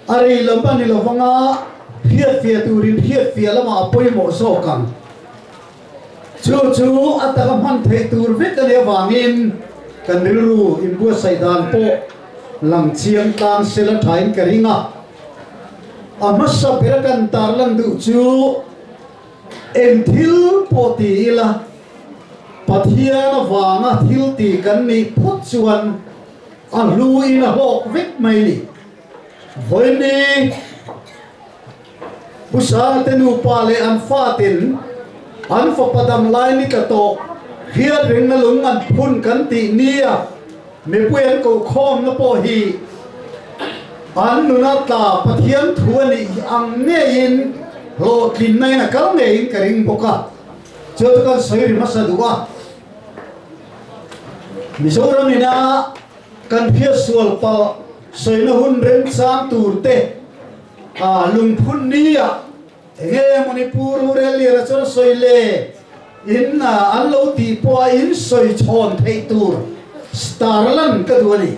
A rei lam a ni lo vanga hriatfiah turin hriatfiah lamah a pawimawh zawk ang. Chu chu a taka hman theih tur vek a nih avangin kan rilru inbuatsaih dan pawh lang chiang tlang sela thain ka ring a. A hmasa bera kan tarlan duh chu eng thil pawh ti ila Pathian avanga thil ti kan nih phawt chuan a hluin a hlawk vek mai ni. Vawiini Pu Sanga te nupa leh an faten an fapa dam lai ni tla tawh hriat rengna lung an phun kan tih nia mipui an kohkhawmna pawh hi an nuna tla Pathian thu a nih ang ngeiin hlawhtlinna in a kal ngeiin ka ring bawk a, chu chu kan sawi ri hmasa duh a. Mizoram ina kan hriat sual palh sawina hun remchang tur te A lungphun ni ah enge Manipur Rorelliana chuan a sawi le? In an lo tih pawh a in sawi chhawn theih tur star lan ka duh a ni.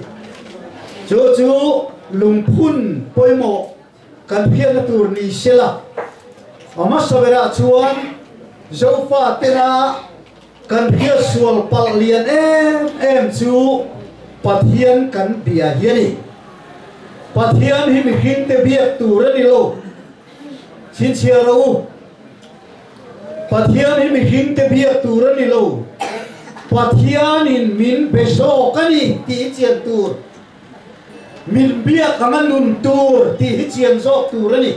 Chu chu lungphun pawimawh kan hriatna tur ni sela. A hmasa berah chuan Zofa tena kan hriat sual palh lian em em chu Pathian kan bia hi a ni. Pathian hi mihringte biak tur a ni lo. Chhinchhiah rawh u. Pathian hi mihringte biak tur a ni lo. Pathianin min be zawk a ni tih hi chian tur. Min biak anga nun tur tih hi chian zawk tur a ni.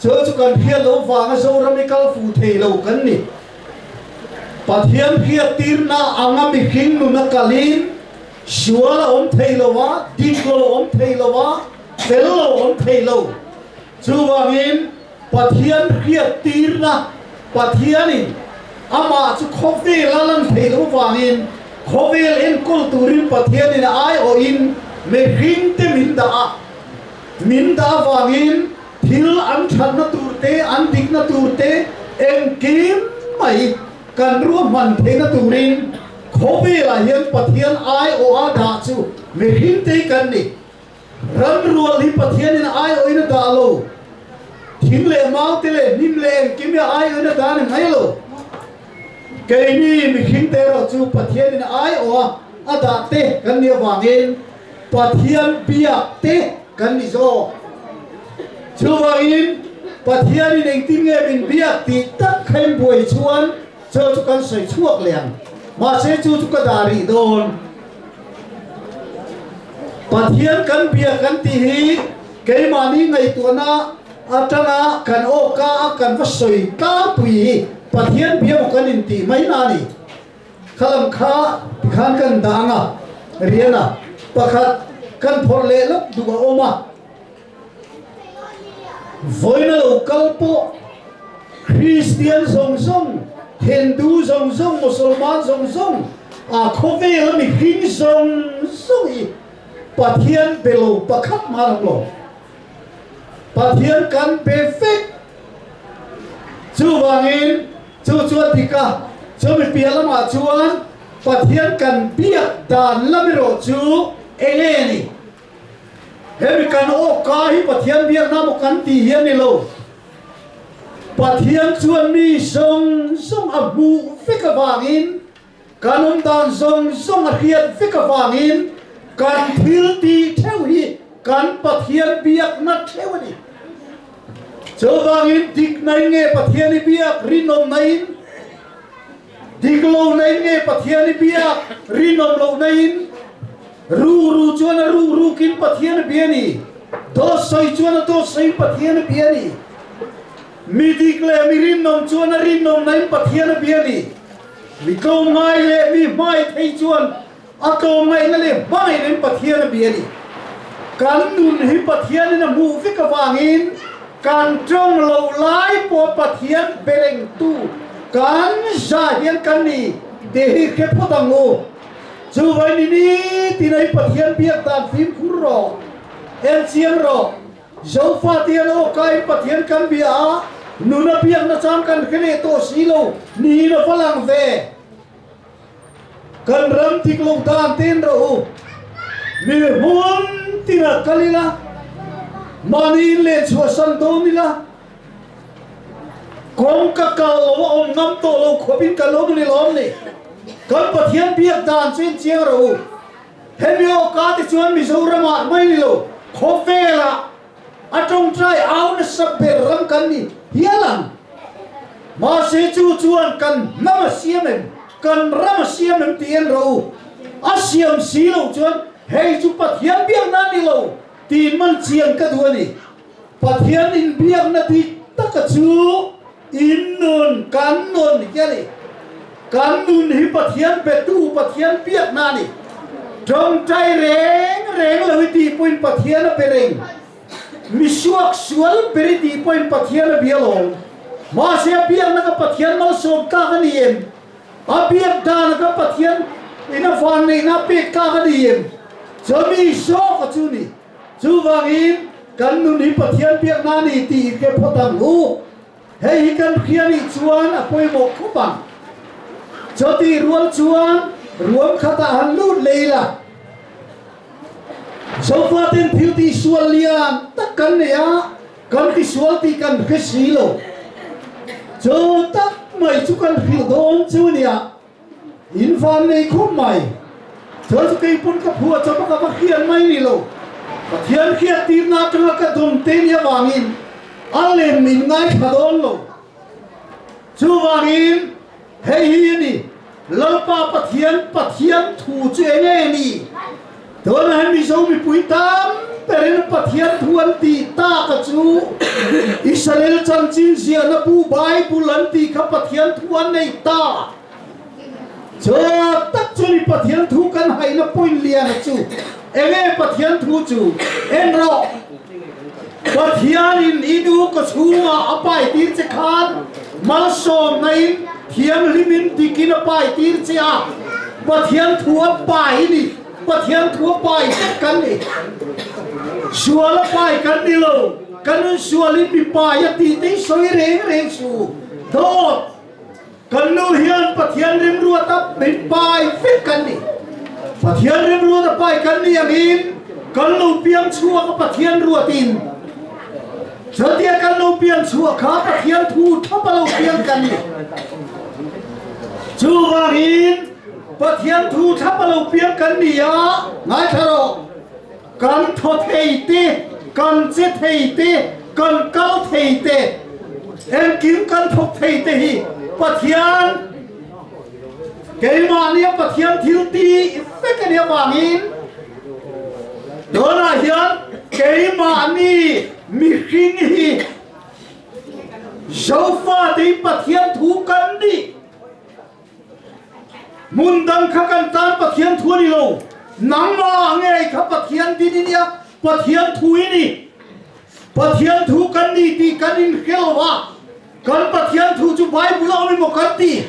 Chu chu kan hriat loh vanga Zoram i kal fu thei lo kan ni. Pathian hriattirna anga mihring nuna kalin sual a awm thei lo a, dik lo a awm thei lo a, fel lo a awm thei lo. Chuvangin Pathian hriattirna Pathianin amah chu khawvel a lan thei loh vangin khawvel enkawl turin Pathianin a aiawhin mihringte min dah a. Min dah avangin thil an thatna tur te, an dikna tur te engkim mai kan ruahman theihna turin khawvelah hian Pathian aiawha dah chu mihring te hi kan ni. Ramrual hi Pathianin aiawhin a dah lo. Thing leh mau te leh hnim leh engkim hi a aiawhin a dah ni mai lo. Keini mihring te erawh chu Pathianin aiawha a dah te kan nih avangin Pathian biak te kan ni zawk. Chuvangin Pathianin engtin nge min biak tih tak kha in buai chuan chu chu kan sawi chhuak leh ang. Mahse chu chu ka dah rih dawn. Pathian kan biak kan tih hi keimahni ngaihtuahna atanga kan awka a kan va sawi tlangpui hi Pathian bia maw kan intih mai na a ni. Khalam kha tikhan kan dah ang a, rian a, pakhat kan phawrh leh lawk duh a awm a. Vawiin a lo kal pawh Kristian zawng zawng, Hindu zawng zawng, Musulman zawng zawng, a khawvel a mihring zawng zawng hi Pathian be lo pakhat mah an awm lo. Pathian kan be vek. Chuvangin chu chu a dik a, chumi piah lamah chuan Pathian kan biak dan lam erawh chu eng nge ni? Hemi kan awka hi Pathian biakna maw kan tih hi a ni lo. Pathian chuan mi zawng zawng a hmuh vek avangin Kan awm dan zawng zawng a hriat vek avangin kan thil tih theuh hi kan Pathian biakna theuh a ni. Chuvangin dikna in nge Pathian i biak rinawmna in? Dik lohna in nge Pathian i biak rinawm lohna in? Rukru chuan a rukrukin Pathian a bia a ni. Dawt sawi chuan a dawt sawiin Pathian a bia a ni. Mi dik leh mi rinawm chuan a rinawmna in Pathian a bia a ni. Mi tlawmngai leh mi hmai thei chuan a tlawmngaihna leh hmangaihna in Pathian a bia a ni. Kan nun hi Pathianin a hmuh vek avangin kan tawng loh lai pawh Pathian be rengtu kan za hian kan ni tih hi hre phawt ang u. Chuvai ni nitin a hi Pathian biak dan fimkhur rawh, en chiang rawh.
Zofa te hian aw kaiin Pathian kan bia a, nuna biakna chang kan hre leh tawh si lo niin a va lang ve. Kan ram dik lo dan ten rawh u. Mi hmun tinah kal ila, mahni in len chhuahsan dawn ila, kawng ka kal lo a awm ngam tawh lo khawpin kan awm a ni lawm ni. Kan Pathian biak dan chu inchiang rawh u. Hemi awka te chuan Mizoramah mai ni lo, khawvelah a tawngtai au nasa ber ram kan ni hial ang. Mahse chu chuan kan hnam a siam em, kan ram a siam em tih en rawh u. A siam si lo chuan hei chu Pathian biakna a ni lo tiin man chiang ka duh a ni. Pathian inbiakna dik taka chu in nun, kan nun hi a ni. Kan nun hi Pathian betu, Pathian biakna a ni. Tawngtai reng reng lo i tih pawhin Pathian a be reng. Mi suak sual ber i tih pawhin Pathian a bia lo. Mahse a biakna ka Pathian malsawm tlak a ni em? A biak dana ka Pathian in a vanneihna a pek tlak a ni em? Chumi zawk a chu ni. Chuvangin, kan nun hi Pathian biakna a ni tih i hre phawt ang u. Hei hi kan hria nih chuan a pawimawh khawp ang. Chutih rual chuan ruam khatah han lut leh ila. Zofaten thil tihsual lian tak kan nei a, kan tisual tih kan hre si lo. Chu tak mai chu kan hrilh dawn chu a nia. In van nei khawp mai. Chuan chu kei pawn ka phuah chawp a ka va hriat mai ni lo. Pathian hriat tirna atanga ka dawm te nia vangin a lem min ngaithla dawn lo. Chuvangin hei hi a ni, Lalpa Pathian Pathian thu chu eng nge ni? Tunah hian Mizo mipui tam berin Pathian thu an tih tak a chu Israel chanchin ziahna bu Bible an tih kha Pathian thu an nei ta. Chu tak chu ni Pathian thu kan haihna point lian a chu. Enge Pathian thu chu en rawh. Pathianin i nu ka chhungah a pai tir che khan malsawmna in thianghlimin dikin a pai tir che a, Pathian thu a pai ni, Pathian thu a pai vek kan ni. Sual a pai kan ni lo, kan insualin mi pai a tih te hi sawi reng reng su. Dawt! Kan nu hian Pathian rimruat a min pai vek kan ni. Pathian rimruat a pai kan ni angin kan lo piang chhuak a Pathian ruatin. Chutia kan lo piang chhuak kha Pathian thu thap a lo piang kan ni. Chuvangin Pathian thu thap a lo piang kan ni a, ngaithla rawh. Kan thaw thei te, kan che thei te, kan kal thei te, engkim kan thawk thei te hi Pathian keimahnia Pathian thil ti vek a nih avangin tunah hian keimahni mihring hi Zofate hi Pathian thu kan nih. Hmun dang kha kan tan Pathian thu a ni lo. Nangmah ngei kha Pathian din i nia, Pathian thu i ni. Pathian thu kan ni tih kan inhre lo va, kan Pathian thu chu Bible a awm emaw kan ti.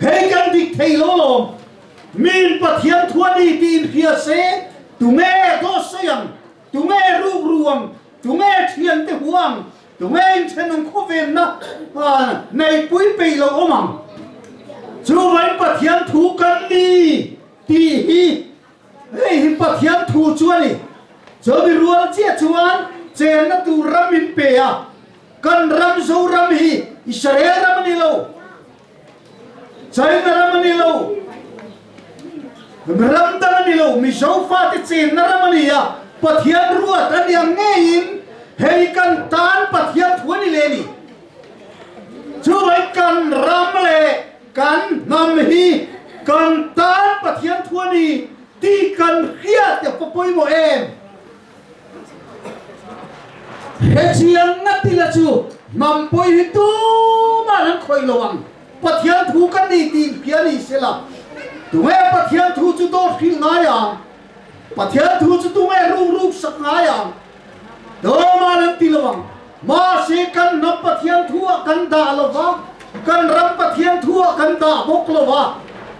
Hei kan dik thei lo alawm. Miin Pathian thu a ni tih inhria se, tunge dawt sawi ang, tunge ruk ru ang, tunge thiante hu ang, Tunge inthenawm khawvenna neipui peih lo awm ang? Chuvain Pathian thu kan ni tih hi hei hi Pathian thu chu a ni. Chumi rual chiah chuan chenna tur ram min pe a, kan ram Zoram hi Israel ram a ni lo, China ram a ni lo, ram dang a ni lo, Mizo fate chenna ram a ni a, Pathian ruat a nia ngeiin hei kan tan Pathian thu a ni leh a ni. Chuvai kan ram leh kan hnam hi kan tan Pathian thu a ni tih kan hriat a pawimawh em? Hetiang nga tila chu hnam pawi hi tumah an khawih lo ang. Pathian thu kan ni tih inhria ni sela, tunge Pathian thu chu dawt hrilh ngai ang? Pathian thu chu tunge ruk ruk sak ngai ang? Tumah an ti lo ang. Mahse kan hnam Pathian thu ah kan dah lo va, kan ram Pathian thu ah kan dah bawk lo va.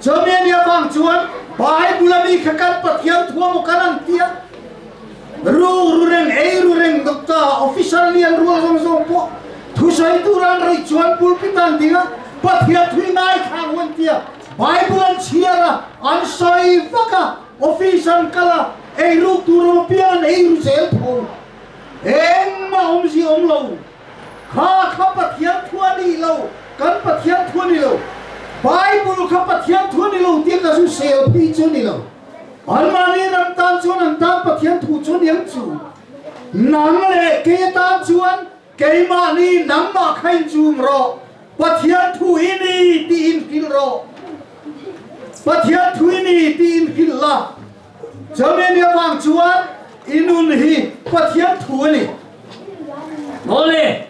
Chumi a nih avang chuan Bible a mi kha kan Pathian thu a maw kan ang tia? Ru ru reng, ei ru reng doctor, officer lian rual zawng zawng pawh thusawi tur an reih chuan pulpit an ding a, Pathian thui ngaithla ang an ti a, Bible an chhiar a, an sawi vak a, office an kal a, ei ruk tur awm apiang an ei ru zel tho. Engmah awmzia awm lo. Kha kha Pathian thu a nih lo, kan Pathian thu a ni lo. Bible kha Pathian thu a ni lo tia ka zu sel phei chu a ni lo. Anmahni ram tan chuan an tan Pathian thu chu a niang chu. Nang leh kei atan chuan keimahni nangmah kha inchum rawh, Pathian thu i ni tih inhrilh rawh. Pathian thu i ni tih inhrilh la. Chumi ni avang chuan i nun hi Pathian thu a ni.
Awle,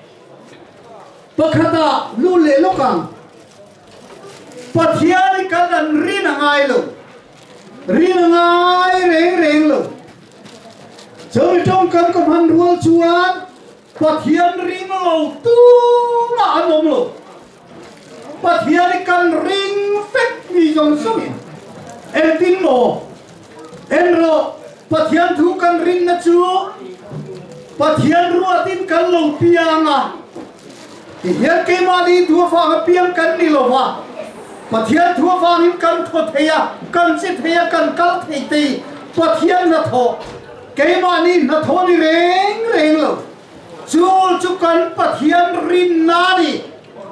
Pakhatah lut leh lawk ang. Pathian i kan an rin a ngai lo. Rin a ngai reng reng lo. Chumi tawngkam ka hman rual chuan Pathian ring lo tumah an awm lo. Pathian i kan ring vek mi zawng zawngin engtin maw? En rawh, Pathian thu kan rinna chu Pathian ruatin kan lo piang a, tihian keimahni thu avanga piang kan ni lo va, Pathian thu avangin kan thaw thei a, kan che thei a, kan kal thei tei, Pathian hnathawh, keimahni hnathawh ni reng reng lo. Chu chu kan Pathian rinna a ni,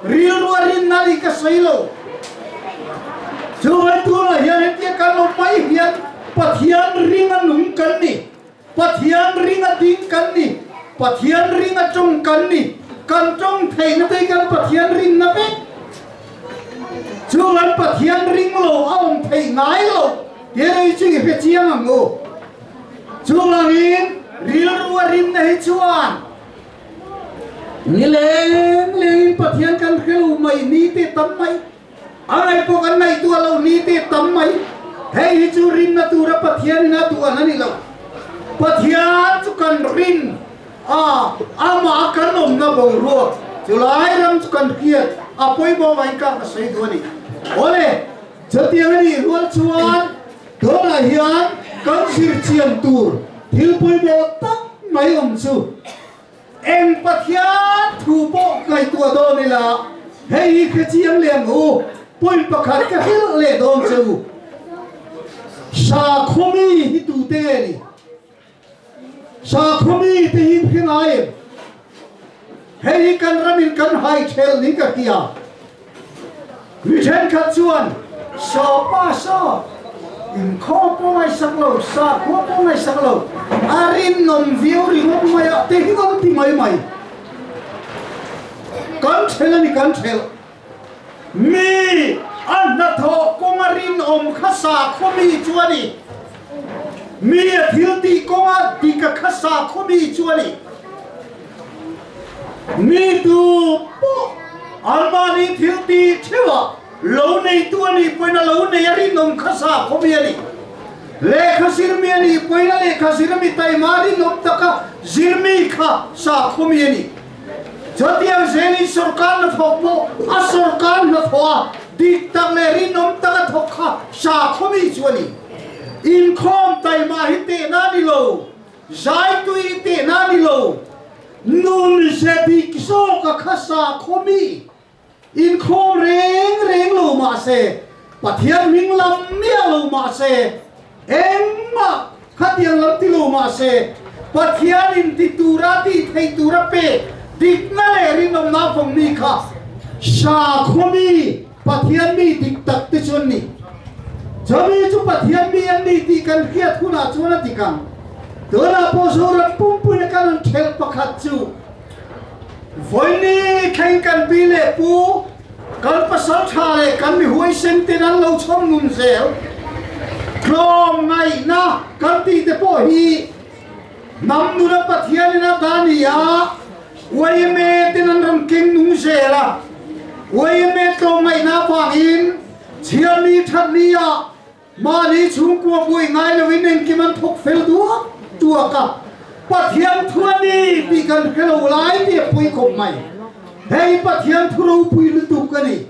rilru a rinna a ni ka sawi lo. Chu vai tunah hian hetia kan lo mai hian Pathian ring a nung kan ni, Pathian ring a ding kan ni, Pathian ring a tawng kan ni, kan tawng theihna te hi kan Pathian rinna vek. Chu kan Pathian ring lo a awm theih ngai lo tia rei chu i hre chiang ang u. Chuvangin rilru a rinna hi chuan ni leng lengin Pathian kan hre lo mai ni te tam mai, a ngaih pawh kan ngaihtuah lo ni te tam mai. Hei hi chu rinna tura Pathianin a duh ang a ni lo. Pathian chu kan rin a, amah kan awmna boruak chulai ram chu kan hriat a pawimawh vangin ka ka sawi duh a ni. Awle, chutiang a nih rual chuan Tunah hian kan zirchian tur thil pawimawh tak mai awm chu eng Pathian thu pawh ngaihtuah dawn ila, hei hi hrechiang leh ang u, point pakhat ka hrilh leh dawn che u. Sakhawmi hi tute nge ni? Sakhawmi te hi hre ngai em? Hei hi kan ramin kan hai thel ning ka tia. Mi thenkhat chuan saw pa saw inkhawm pawh ngaihsak lo, sakhua pawh ngaihsak lo, a rinawm viau ringawt mai a te hi kan ti mai mai. Kan thel a ni kan thel. Mi a hnathawh kawnga rinawm kha sakhua mi chu a ni. Mi a thil tih kawnga dik a kha sakhua mi chu a ni. Mi tu pawh anmahni thil tih theuhah lo neitu a nih pawhin a lo nei a rinawm kha sakhua mi a ni. Lehkha zirmi a nih pawhin a lehkha zirmi taima rinawm taka zirmi kha sakhua mi a ni. Chutiang zelin sorkar hnathawk pawh a sorkar hnathawh a dik tak leh rinawm taka thawk kha sakhaw mi chu a ni. Inkhawm taima hi tehna a ni lo, zaitui hi tehna a ni lo, nun ze dik zawka kha sakhaw mi Inkhawm reng reng lo mah se, Pathian hming lam miah lo mah se, engmah khatiang lam ti lo mah se, Pathian in ti tura tih theih tura pek dikna leh rinawmna vawng mi kha sakhaw mi, Pathian mi dik tak te chu an ni. Chumi chu Pathian mi an ni tih kan hriat hunah chuan a dik ang. Tunah pawh Zoram pumpuina kan han thelh pakhat chu, Vawiini thleng kan pi leh pu, kan pasal tha leh kan mi huaisen ten an lo chhawm nun zel. Tlawm ngaihna kan tih te pawh hi hnam nuna Pathianin a ta ni a, yma ten an rawn keng nung zel a. Yma tlawm ngaihna avangin chhiarni thatni ah Mahni chhungkua buai ngai loin engkim an thawk fel duak duak a, Pathian thu a ni tih kan hre lo lai tih a pawi khawp mai. Hei Pathian thu ropui lutuk a ni.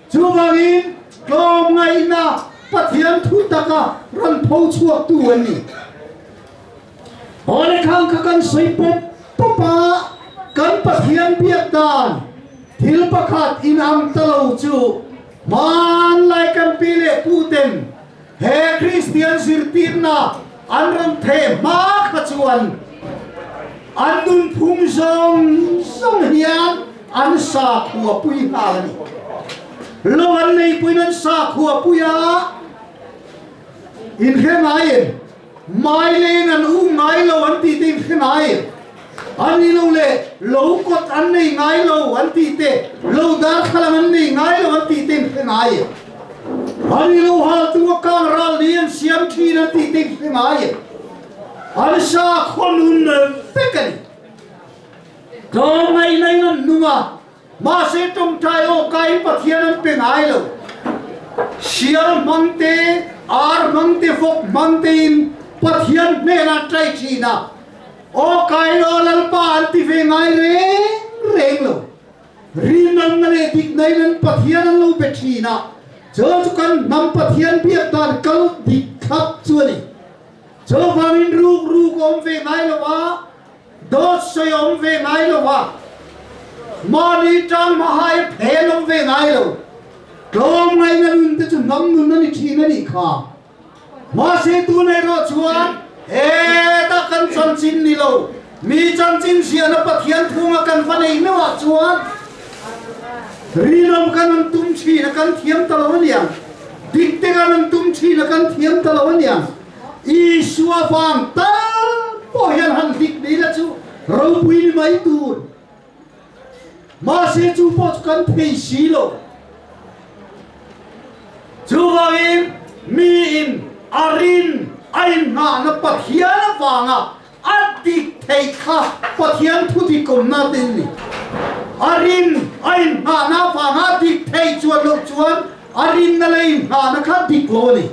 Chuvangin tlawmngaihna Pathian thu taka rawn pho chhuaktu an ni. Awle khang kha kan sawi pawp pawp a, kan Pathian biak dan thil pakhat inang ta lo chu hmanlai kan pi leh pu ten he Kristian zirtirna an rawn theh hma kha chuan an nunphung zawng zawng hian an sakhua pui nghal a ni. Lo an neipuiin an sakhua pui a, inhre ngai em? Mai leng an um ngai lo an tih te in hre ngai em? An ni lo le lo kawt an nei ngai lo an tih te, lo darthlalang an nei ngai lo an tih te in hre ngai em? An ni lo hal tu a kang ral ni an siam thin an tih te in hre ngai em? An sakhaw nun vek a ni. Tlawmngaihna in an nung a, Mahse tawngtai aw kain Pathian an pe ngai lo. Sial hmang te, ar hmang te, vawk hmang tein Pathian hnenah an tai thin a. Aw kain aw Lalpa an ti ve ngai reng reng lo. Rinawmna leh dikna in an Pathian an lo be thin a. Chu chu kan hnam Pathian biak dan kal dik thlap chu a ni. Chuvangin ruk ruk awm ve ngai lo a. Dawt sawi awm ve ngai lo a, mahni tang hmahai phen awm ve ngai lo. Tlawm ngaihna nun te chu hnam nun a ni thin a nih kha. Mahse tun erawh chuan hetah kan chanchin ni lo, mi chanchin ziahna Pathian thunga kan va nei meuh ah chuan rinawm kan an tum thin a kan thiam ta lo aniang, dik te kan an tum thin a kan thiam ta lo aniang. Isua vang tal pawh hian han hlik ni la chu ropui ni mai tur. Mahse chu pawh chu kan thei si lo. Chuvangin miin a rin a inhnahna Pathian avanga a dik theih kha Pathian thu dikawmna te in ni. A rin a inhnahna avanga a dik theih chuan loh chuan a rinna leh inhnahna kha dik lo a ni.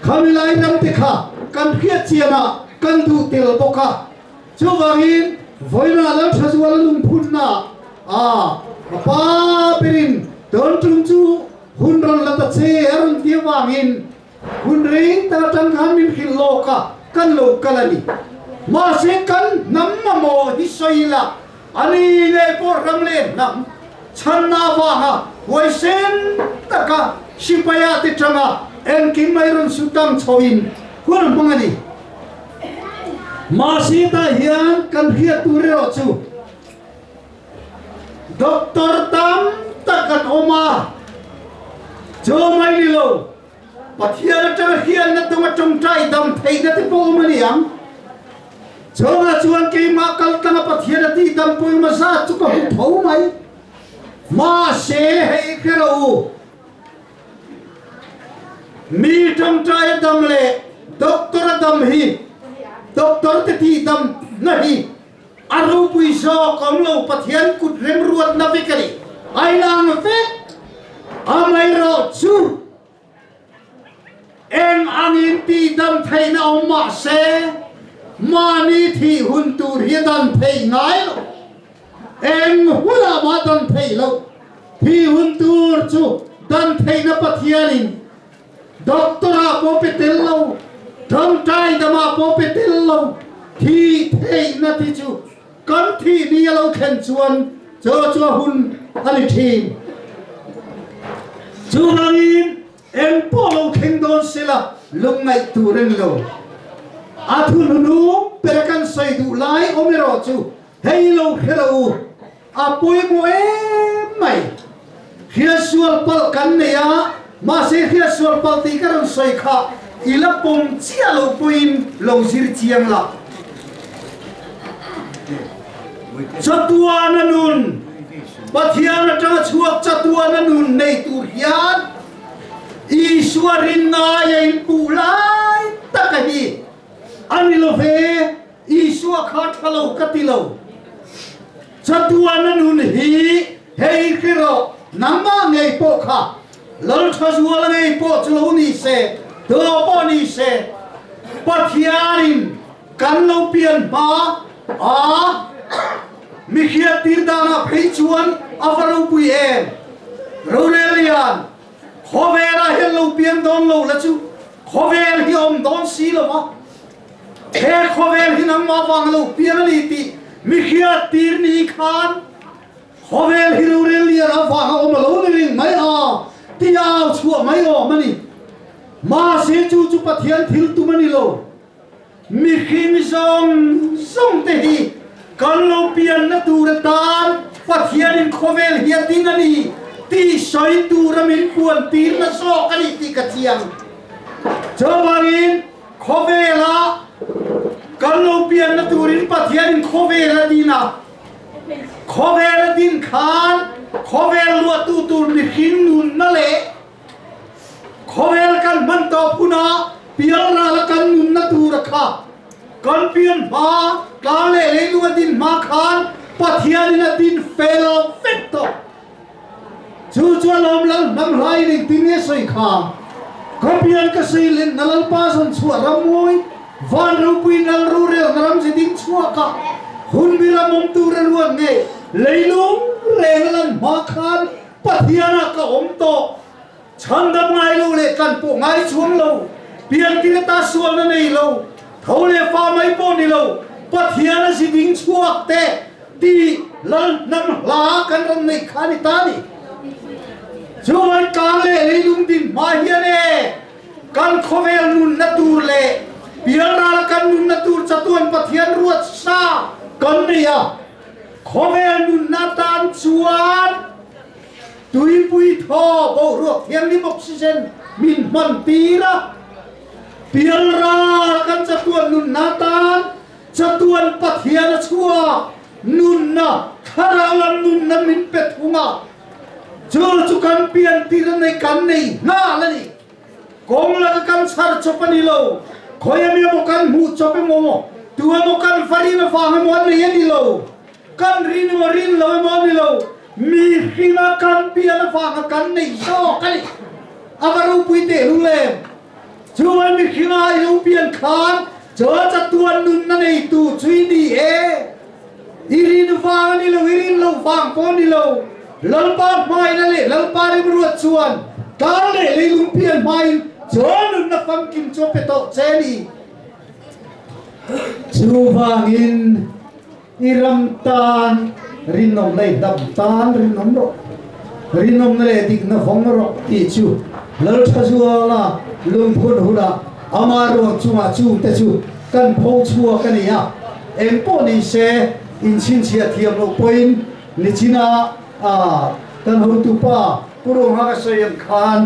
Khami lai ram te kha kan hriat chian a, kan duh tel bawk a. Chuvangin vawiina Lalthazuala lungphunna ah a pa berin tawn tum chu hun rawn la ta che a rawn ti avangin hun rei tak atang khan min hrilh lawk a, kan lo kal a ni. Mahse kan hnam mamawh hi sawi ila ani ngei pawh ram leh hnam chhanna avanga huaisen taka sipaia te tanga engkim mai rawn su tang chhoin hun a hmang a ni. Mahse tah hian kan hriat tur erawh chu Doctor tam tak an awm a, chu mai ni lo Pathian atanga hriatna tum a tawngtai dam theihna te pawh awm a ni ang. Chungah chuan keimah kal tlanga Pathian a tih dam pawimawh zat chu ka hmu tho mai. Mahse hei hre lo u, mi tawngtai a dam leh doctor a dam hi, doctor te tih dam na hi a ropui zawk awm lo, Pathian kut remruatna vek a ni. A inang vek. Amaherawhchu, Eng angin tihdam theihna awm mah se, mahni thih hun tur hi a dan theih ngai lo. Eng hunah mah dan theih loh. Thih hun tur chu dan theihna Pathianin doctor-ah pawh pe tel lo, tawngtai damah pawh pe tel lo, thih theihna ti chu kan thih ni a lo thlen chuan chu chu a hun a ni thin. Chuvangin eng pawh lo thleng dawn sela lungngaih tur a ni lo. A thuhnunung ber kan sawi duh lai awm erawh chu hei lo hre lo u, a pawimawh em mai. Hriatsual palh kan nei a, mahse hriatsual palh tih ka rawn sawi kha i la pawm chiah lo pawhin lo zir chiang la. Chatuana nun, Pathian atanga chhuak chatuana nun nei tur hian Isua rin ngaia inpuh lai tak a hi a ni lo ve, Isua kha tha lo ka ti lo. Chatuana nun hi hei hre rawh, nangmah ngei pawh kha Lalthazuala ngei pawh chu lo ni se, tu pawh ni se, Pathianin kan lo pian hma a mi hriattir danah phei chuan a va ropui em? Rorelian, khawvelah hian lo pian dawn lo la chu khawvel hi a awm dawn si lo va. He khawvel hi nangmah vang lo piang a ni tih mi hriat tir ni khan khawvel hi rorel lian avanga awm a lo ni ring mai a ti au chhuah mai awm a ni. Mahse chu chu Pathian thil tum a ni lo. Mihring zawng zawng te hi kan lo pianna tur atan Pathianin khawvel hi a din a ni tih sawi tura min puan tirna zawk a ni tih ka chiang. Chuvangin khawvela kan lo pianna turin Pathianin khawvel a din a, khawvel a din khan khawvel luahtu tur mihring nunna leh Khawvel kan hman tawp hunah pialrala kan nunna tur a kha. Kan pian hma, tlang leh leilung a din hma khan Pathianin a din fel vek tawh. Chu chu a lawm lal hnam hlaiin engtin nge sawi kha? Ka pian ka sawi lenna Lalpa zawn chhuah rammawi, van ropui nal rorelna ram ze ding chhuak a, hun bi ram awm tur a ruat nge leilung reng a lan hma khan Pathianah ka awm tawh. Chhandam ngai lo leh kan pawh ngai chuang lo. Piantir ata sualna nei lo, tho leh fa mai pawh ni lo, Pathian a zi ding chhuak teh ti lal hnam hla kan rawn neih kha a ni ta ni. Chuan tlang leh leilung din hma hian e, kan khawvel nunna tur leh pialrala kan nunna tur chatuan Pathian ruat sa kan nei a. Khawvel nunna tan chuan tuipui thaw boruak thianghlim oxygen min hman tir a, pialral kan chatuan nunna tan chatuan Pathian a chhuak nunna thlarau lam nunna min pe thung a, chu chu kan pian tir a nei kan nei nghal a ni. Kawng laka kan chhar chawp a ni lo, khawi emaw emaw kan hmuh chawp emaw maw, tu emaw kan va rin avang emaw a nei a ni lo, kan rin emaw rin lo emaw a ni lo, mi hringa kan pian avanga kan nei zawk a ni. A va ropui teh lu lem. Chuan mi hringa i lo pian khan chaw chatuan nunna neitu chu i ni e. I rin vang a ni lo, i rin lo vang pawh a ni lo. Lalpa hmaina leh Lalpa remruat chuan tlang leh leilung pian hmain chaw nunna famkim chu a pe tawh che a ni. Chuvangin i ram tan rinawm leh dam tan rinawm rawh, rinawmna leh dikna vawng rawh tih chu Lalthazuala lungphun hunah ama ruang chungah chungte chu kan pho chhuak a ni a. Engpawh ni se inchhinchhiah thiam loh pawhin Nichina a kan hotupa Pu Ruangha ka sawi ang khan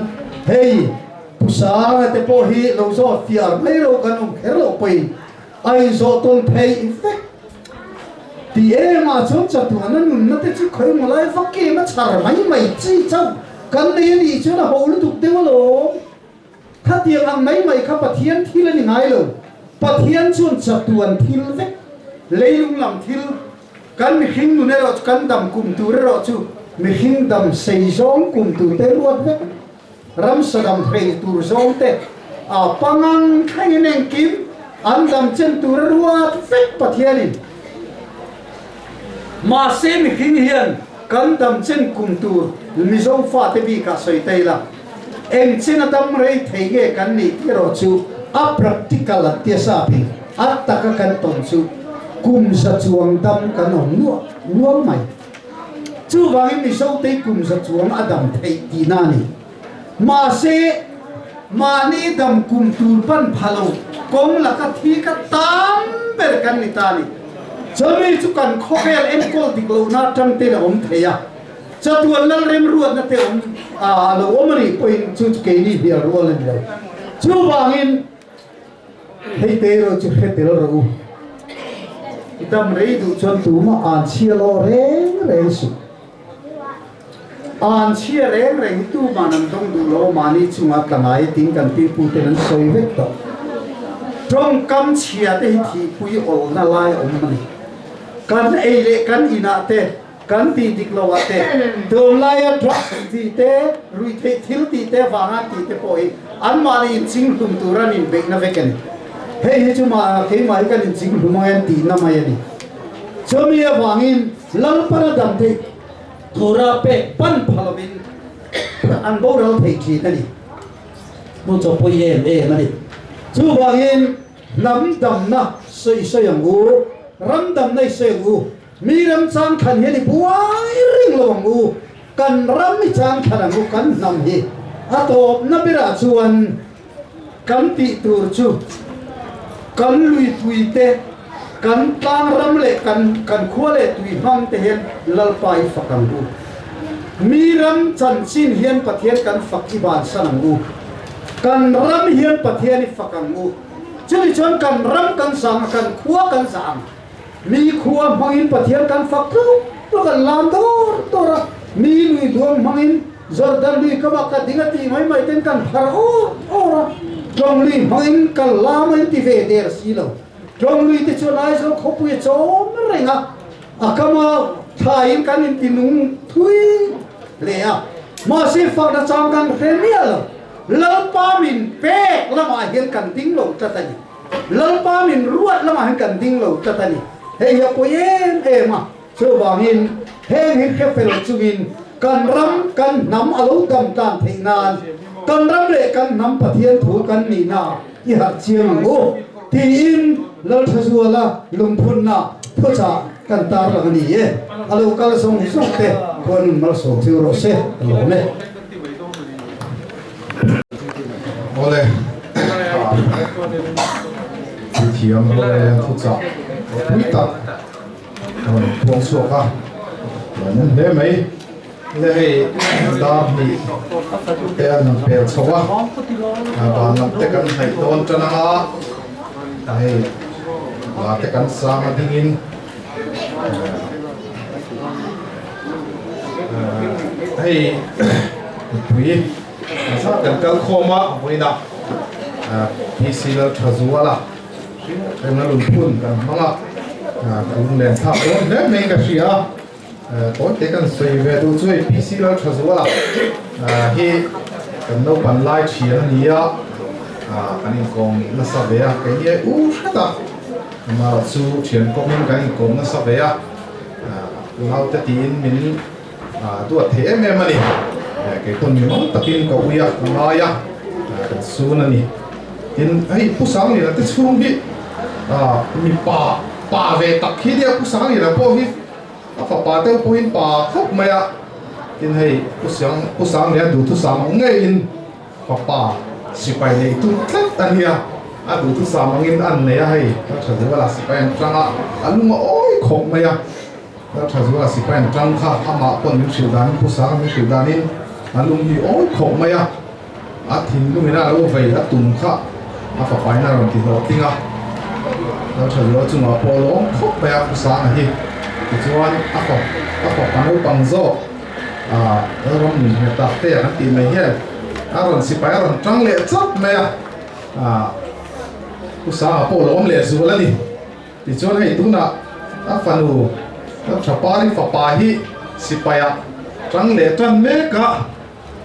hei Pu Sanga te pawh hi lo zawh fiar mai lo kan awm kher loh pawhin a inzawh tawn phei vek ti em ah chuan chatuana nunna te chu khawi maw lai vak em a chhar mai mai chi chauh kan nei a nih chuan a ho lutuk deuh alawm. Khatiang ang mai mai kha Pathian thil a ni ngai lo. Pathian chuan chatuan thil vek, leilung lam thil, kan mihring nun erawh chu kan dam kum tur erawh chu mihring dam sei zawng kum tur te ruat vek, ramsa dam hrei tur zawng te, a pangang thlengin engkim an dam chen tur a ruat vek Pathianin. Mahse mihring hian kan dam chen kum tur Mizo fate bikah sawi ta ila, eng chen a dam rei thei nge kan nih tih erawh chu a practical an tia sapin a taka kan tawn chu kum za chuang dam kan awm nuah nual mai. Chuvangin Mizo te kum za chuang a dam theih tihna a ni. Mahse mahni dam kum tur pan pha lo kawng laka thi ka tam ber kan ni ta a ni. Chumi chu kan khawvel enkawl dik lohna atang ten a awm thei a. Chatuan lal remruatna te awm a lo awm a nih pawhin chu chu keini hnial rual a ni lo. Chuvangin hei te erawh chu hre tel rawh u. I dam rei duh chuan tumah an chhia lawh reng reng suh. An chhia reng reng hi tuman an dawng duh lo mahni chungah tla ngai tiin kan pipu ten an sawi vek tawh. Tawngkam chhia te hi thihpui awlna lai a awm a ni. Kan ei leh kan inah te Kan tih dik lo ah te, tunlaia drugs tih te, ruihtheih thil tih te avanga an tih te pawh hi anmahni inching hlum tura an inbeihna vek a ni. Hei hi chu mah keimah hi kan inching hlum ang e an tihna mai a ni. Chumi avangin Lalpana dam theih tura pek pan pha lovin an boral theih thin a ni. Hmu chaw pawi em em a ni. Chuvangin. Hnam damna sawi sawi ang u, ram damna i sawi ang u, mi ram chang thlan hian i buai reng lo ang u, kan ram i chang thlan ang u, kan hnam hi a tawpna berah chuan kan tih tur chu kan luipui te, kan tlang ram leh kan kan khua leh tui hmang te hian Lalpa i fak ang u. Mi ram chanchin hian Pathian kan fak i bansan ang u. Kan ram hian Pathian i fak ang u. Chumi chuan kan ram kan zang a, kan khua kan zah ang. Mi khua hmangin Pathian kan fak tluk tluk an lam dawr dawr a, mi lui luang hmangin Jordan lui kamah ka ding a tih mai mai ten kan phar awr awr a, tlawng lui hmangin kan lam a inti ve der si lo. Tlawng lui te chuan Aizawl khawpui a chawm reng a, a kama thlaiin kan inti nung thui hle a, mahse fakna chang kan hre miah lo. Lalpa min pek lamah hian kan ding lo tlat a ni. Lalpa min ruat lamah hian kan ding lo tlat a ni. Hei hi a pawi em em a, chuvangin heng hi hre fel chungin kan ram, kan hnam a lo dam tlan theih nan kan ram leh kan hnam Pathian thu kan nihna i harh chiang ang u tiin Lalthazuala lungphunna thuchah kan tarlang a ni e. A lo kal zawng zawng te khuan malsawm chu rawh se ka lawm e.
Awle Thiam Roleia thuchah ropui tak a rawn phuang chhuak a, lawmawm hle mai. Le hei dar hnih te an han pel chho a, van lam te kan hnaih dawn tan anga hei la te kan sang a dingin Hei mipui zat kan kal khawm a vawiinah PC Lalthazuala remna lunphun kan hmang a ka lunglen thlak dawn hle mai ka hria a tawite kan sawi ve duh chu hei PC Lalthazuala hi kan naupan lai thian a ni a kan inkawm nasa ve a keini ai u hret a. Amah chu thian kawngin kan inkawm nasa ve a, naute tiin min duat thei em em a ni. Kei pawn mi mang takin ka ui a, ka ngai a, kan sun a ni. Tin, hei Pu Sangliana te chhung hi mi pa pa ve tak hi nia, Pu Sangliana pawh hi a fapa deuh pawhin pa khawp mai a. Tin, hei Pu Pu Sangliana duhthusam ang ngeiin Fapa sipai nei tum tlat a nia, a duhthusam angin an nei a, hei ka tha zuala sipai an tang a, a lung a awi khawp mai a, ka tha zuala sipai an tang kha amah pawn min hrilh danin Pu Sanga min hrilh danin a lung hi awi khawp mai a, a thinlungin a lo vei a tum kha a fapa in a rawn ti hlawhtling a, ka tha zuala chungah pawh a lawm khawp mai a Pu Sanga hi, tichuan a fapa naupang zawk. Ah ram nun hmet tak te an tih mai hian a rawn sipai a rawn tang leh chauh mai a, ah Pu Sanga pawh lo awm leh zual a ni. Tichuan hei tunah a fanu Lalthapari fapa hi sipai ah tang leh tan mek a,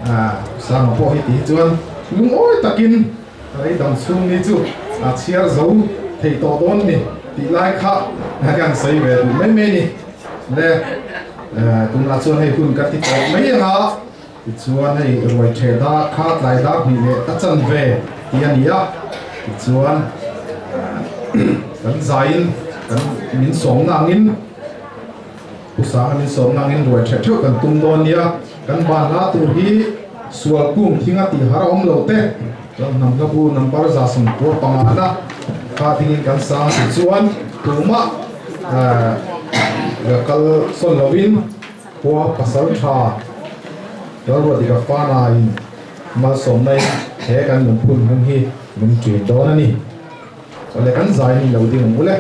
ah Pu Sanga pawh hi tih hi chuan lungawi takin rei dam chhung ni chu a chhiar zo thei tawh dawn ni tih lai kha kan sawi ve duh mai mai a ni. Le tunah chuan hei hun ka ti tawh mai ang a, tichuan hei ruai ṭheh dar kha tlai dar hnih leh ka chan ve tih a ni a, tichuan kan zaiin kan min sawmna angin Pu Sanga min sawmna angin ruai ṭheh ṭheuh kan tum dawn nia, kan ban hla tur hi sual kung thinga tih har a awm lo te, chuan hnam hla bu number 195 na kha dingin kan sang a tichuan tumah Kal sawn lovin khua pasal tha Lalruatdika fana in malsawmna in he kan lungphun hmung hi min ṭin dawn a ni. Awle kan zai min lo ding ang ule.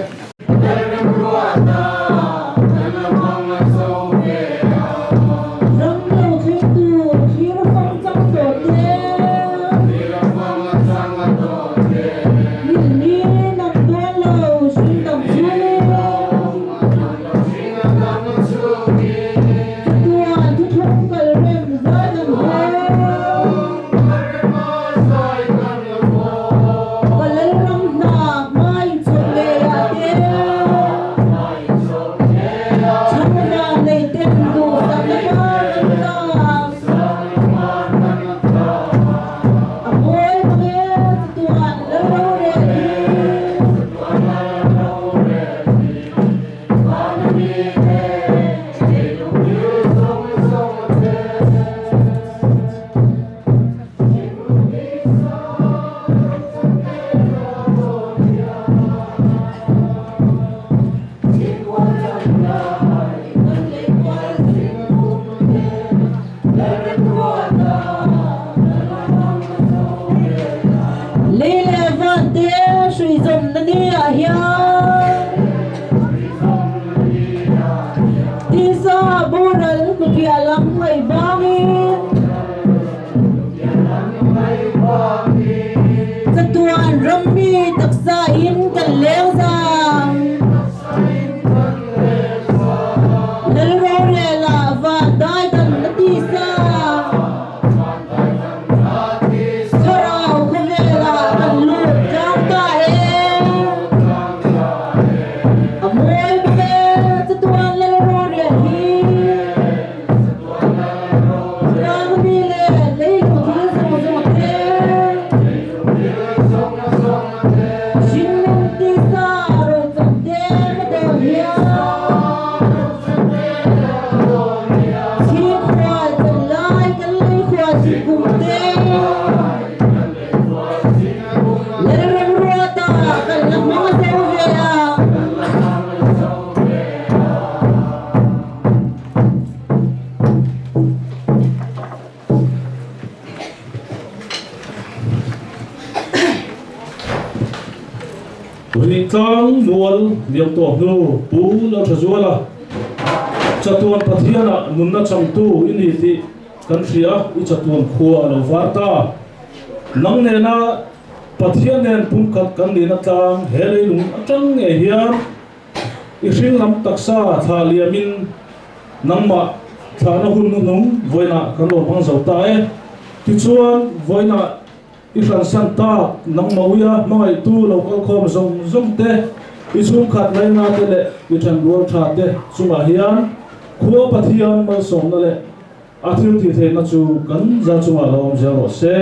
ngaih vangin Chatuan ram mi taksa in kan leng zang Lal rorel ah van dai dam na tisa Thlarau khawvel ah kan lut tlang ta e. A mawi bawk e chatuan lal rorel hi. Tlang mi leh leilung thil zawng zawng a te. Hringnun tisa rochawp te na dawn hian. Chhingkhual chan lai kan leikhual chhingkum te. Lalremruata kan la hmang a zo ve a.
Rihtlang mual liam tawh hnu Pu Lalthazuala, Chatuan Pathianah nunna changtu i ni tih kan hria, i chatuan khua a lo var ta. Nang nena Pathian nen pumkhat kan nihna tlang he leilung atang ngei hian i hring lam taksa thlah liamin nangmah thlahna hun hnuhnung vawiinah kan lo hmang zo ta e. Tichuan, vawiinah I hransan tak, nangmah uia hmangaihtu lo kal khawm zawng zawng te, i chhungkhat laina te leh i thenrual tha te chungah hian Khua Pathian malsawmna leh a thil tih theihna chu kan za chungah lo awm zel rawh se.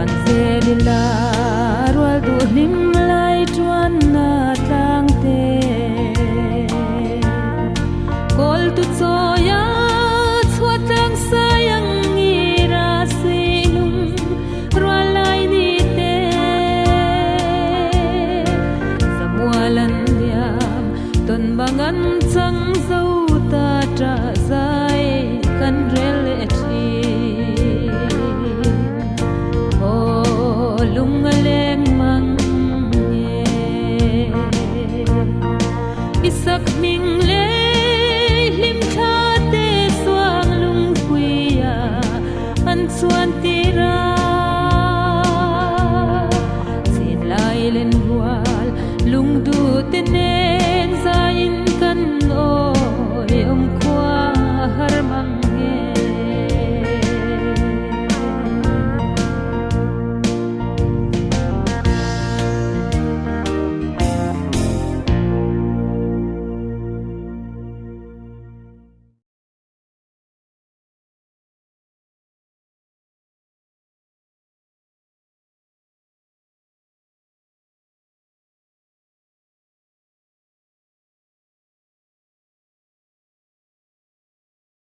Tuan zel ila rual duh hlim lai tuanna tlang te. Kawl tu chawia chhuah tlang sai ang ngira suihlung rual lai ni te. Zamual an liam tawn bang an chang zo ta ṭah zai kan rel leh ṭhin. Aw lung a leng mang nge i sak hming leh hlim thla te suang lungpuia an chuan tir a. Chin lai len rual lungduh te nen.